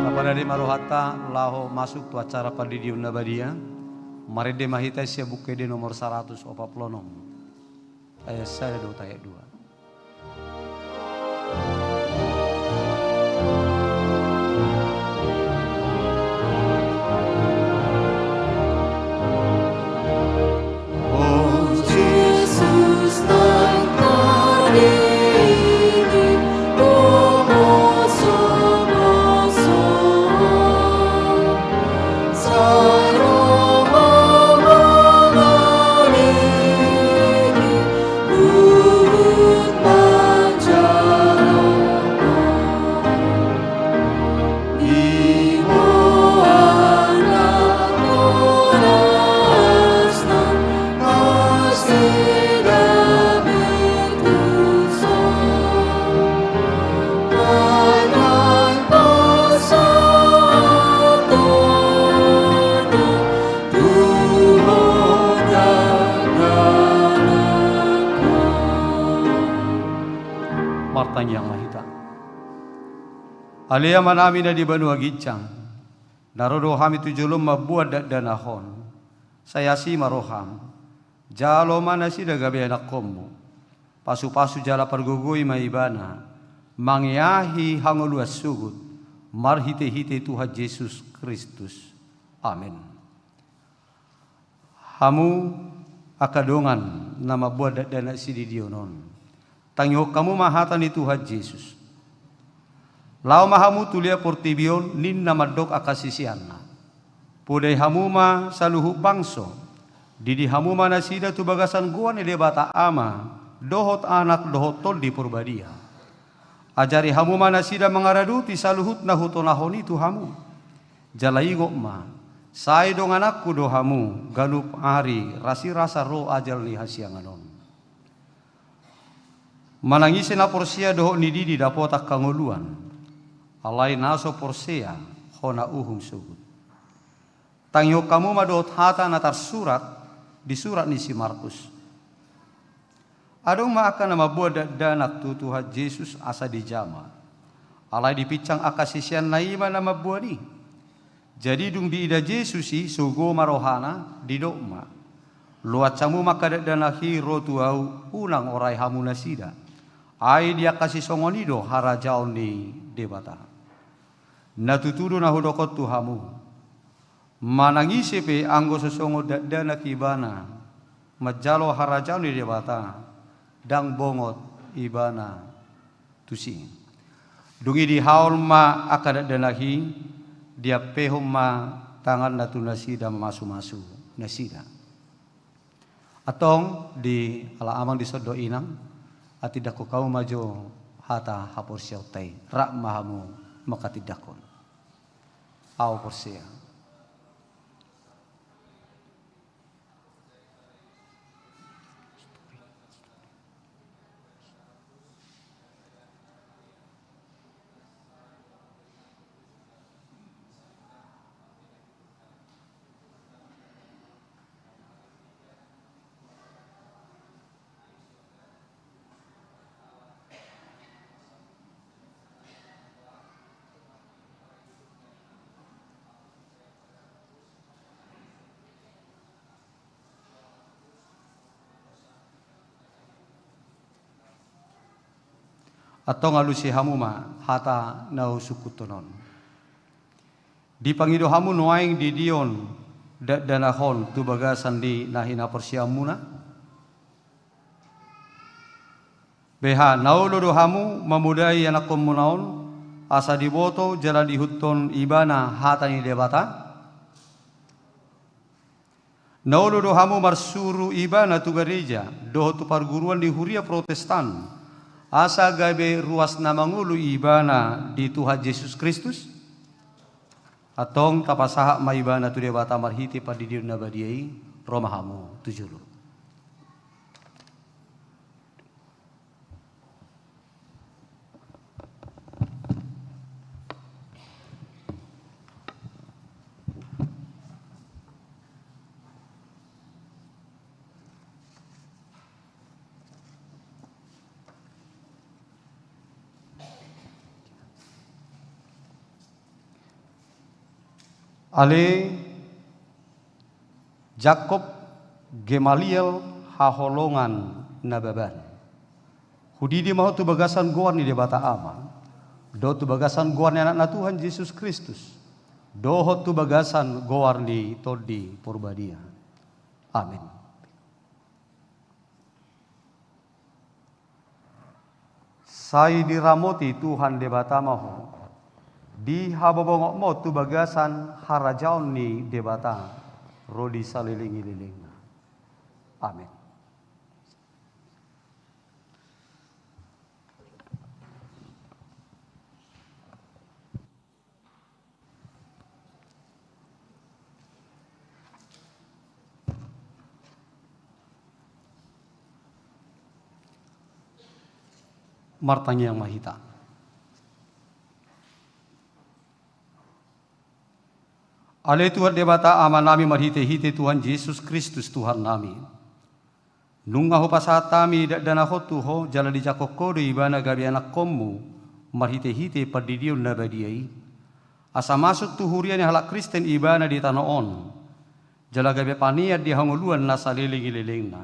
tapadare ma rohanta laho masuk tu acara Pandidion na Badia. Marende ma hita sian Buku Ende nomor saratus opat pulu onom, ayat sada dohot ayat dua. Martangiang ma hita. Ale Amanami na di banua ginjang, na ro do hami tu jolom mamboan dakdanak on. Sai asi ma roham. Jalo ma nasida gabe anakkonmu. Pasupasu jala pargogoi ma ibana mangeahi hangoluan sogot, marhitehite Tuhan Jesus Kristus. Amen. Hamu angka dongan na mamboan dakdanak sididion on, tangihon hamu ma hata ni Tuhan Jesus. Laho ma hamu tu lea portibi on, ninna mandok angka siseanna. Podai hamu ma saluhut bangso, didi hamu ma nasida tu bagasan goar ni Debata Ama, dohot Anak, dohot Tondi Porbadia. Ajari hamu ma nasida mangaradoti saluhut na hutonahon i tu hamu. Jala ingot ma, sai dongananku do hamu ganup ari rasirasa ro ajal ni hasiangan on. Manang ise na porsea dohot ni didi dapotan hangoluan, alai na so porsea hona uhum sogot. Tangihon hamu ma dohot hata na tarsurat di surat ni si Markus. Adong ma angka na mamboan dakdanak tu Tuhan Jesus asa dijama. Alai dipinsang angka siseanna i ma na mamboan i. Jadi dung diida Jesus i, sogo ma rohana, didok ma: Loas hamu ma angka dakdanak i ro tu ahu, unang orai hamu nasida. Ai di angka sisongon i do harajaon ni Debata. Na tutu do na hudok on tu hamu. Manang ise pe anggo so songon dakdanak ibana manjalo harajaon ni Debata, ndang bongot ibana tusi. Dung i dihaol ma angka dakdanak i, diampehon ma tanganna tu nasida mamasumasu nasida. Antong di ala amang dison dohot inang, atindanghon hamu ma jo hata haporseaonta i, rap ma hamu manghatindanghon. Ahu porsea. Antong alusi hamu ma hata na husungkunhon on. Dipangido hamu nuaeng didion dakdanak on tu bagasan ni na hinaporseaonmuna? Beha na olo do hamu mamodai anakkonmuna on, asa diboto jala diihuthon ibana hata ni Debata? Na olo do hamu marsuru ibana tu gareja dohot tu parguruan ni huria Protestan, asa gabe ruas na mangolu ibana di Tuhan Jesus Kristus? Antong tapasahat ma ibana tu Debata marhite pandidion na badia i, ro ma hamu tu jolo. Ale Jakob Gemaliel haholongan Nababan. Hudidi ma ho tu bagasan goar ni Debata Ama, dohot tu bagasan goar ni Anakna Tuhan Jesus Kristus, dohot tu bagasan goar ni Tondi Porbadia. Amin. Sai diramoti Tuhan Debata ma ho di habobongonmu tu bagasan harajaon ni Debata ro di salelenglelengna. Amin. Martangiang ma hita. Ale Tuhan Debata Amanami marhitehite Tuhan Jesus Kristus Tuhannami. Nunga hupasahat hami dakdanakon tu Ho, jala dijangkon Ho do Ibana gabe anakkonmu marhitehite pandidion na badia i. Asa masuk tu huria ni halak Kristen Ibana di tano on, jala gabe panean di hangoluan na salelenglelengna.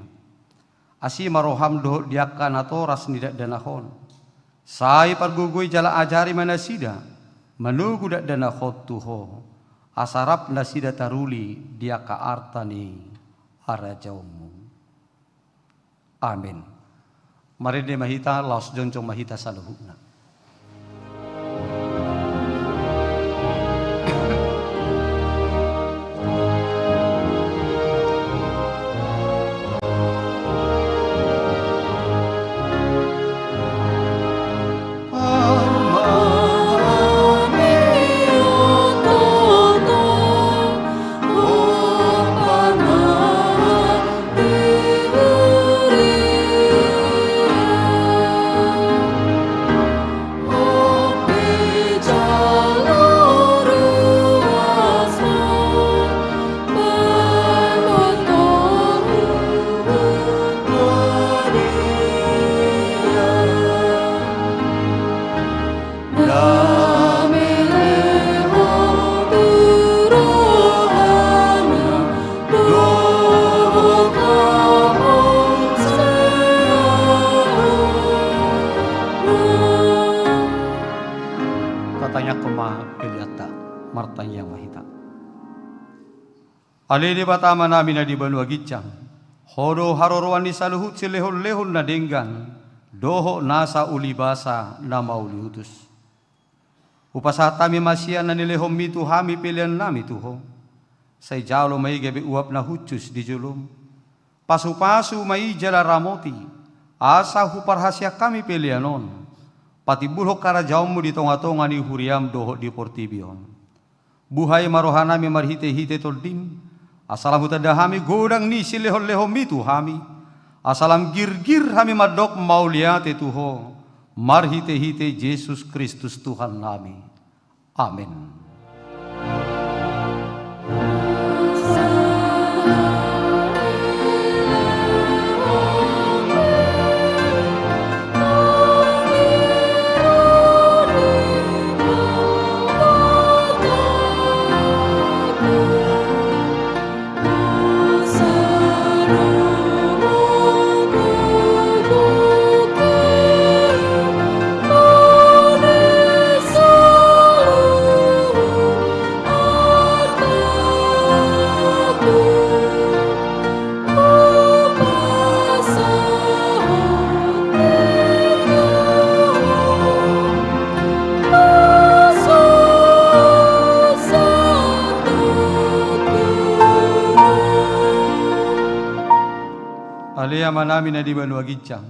Asi ma roham dohot di angka natoras ni dakdanak on. Sai pargogoi jala ajari ma nasida manogu dakdanak on tu Ho, asa rap nasida taruli di angka arta ni harajaonmu. Amin. Marende ma hita, laos jongjong ma hita saluhutna. Tatangiangkon ma peleanta, martangiang ma hita. Ale Debata Amanami na di banua ginjang, Ho do haroroan ni saluhut silehonlehon na denggan dohot nasa ulibasa na mauliutus. Hupasahat hami ma sian na nilehonmi tu hami peleannami tu Ho. Sai jalo ma i gabe uap na hushus di jolom. Pasupasu ma i jala ramoti, asa huparhaseang hami pelean on, patimbulhon harajaonmu di tongatonga ni huriam dohot di portibi on. Buhai ma rohanami marhitehite Tondim, asa lam hutanda hami godang ni silehonlehonmi tu hami, asa lam girgir hami mandok mauliate tu Ho, marhitehite Jesus Kristus Tuhannami. Amin. Ale Amanami na di banua ginjang,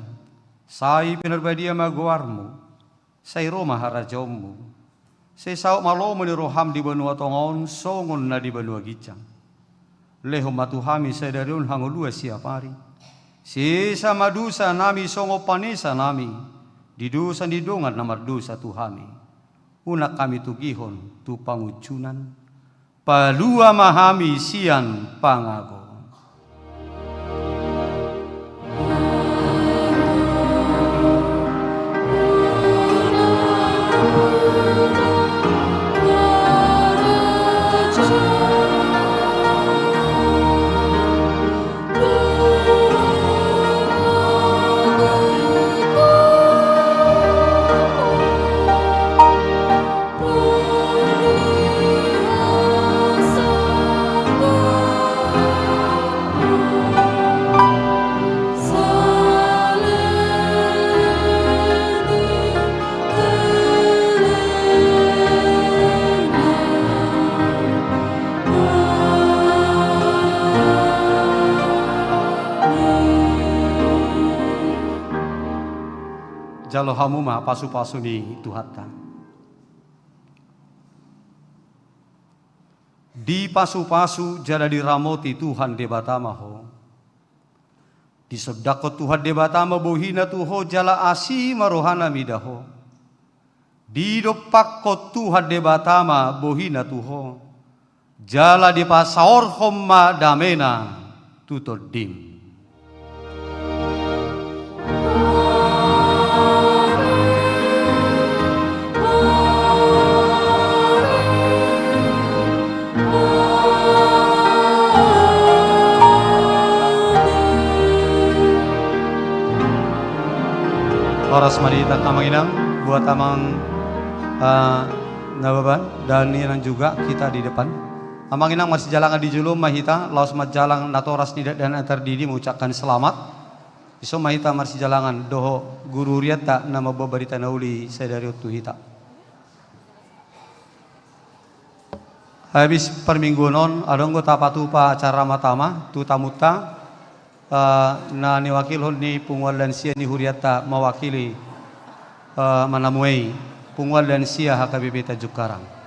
sai pinarbadia ma goarmu, sai ro ma harajaonmu, sai saut ma lomo ni roham di banua tonga on songon na di banua ginjang. Lehon ma tu hami sadari on hangoluan siapari. Sesa ma dosanami songon panesanami di dosa ni dongan na mardosa tu hami. Unang hami togihon tu pangunjunan. Palua ma hami sian pangago. Jalo hamu ma pasu-pasu ni Tuhanta. Dipasupasu jala diramoti Tuhan Debata ma ho. Disondangkon Tuhan Debata ma bohina tu ho jala asi ma rohana mida ho. Didompakkon Tuhan Debata ma bohina tu ho, jala dipasaorhon ma damena tu tondim. Horas ma di hita amang inang, buat amang, eh, Nababan dan inang juga kita di depan. Amang inang marsijalangan di jolo ma hita, laos marjalang natoras ni dakdanak na tardidi mengucapkan selamat. Dison ma hita marsijalangan dohot guru hurianta na mamboan barita na uli sadari on tu hita. Habis parmingguon on, adong do tapatupa acara ma tama tu tamunta, eh, na niwakilhon ni punguan lansia ni hurianta mewakili, eh, manamuei punguan lansia H K B P Tanjung Karang.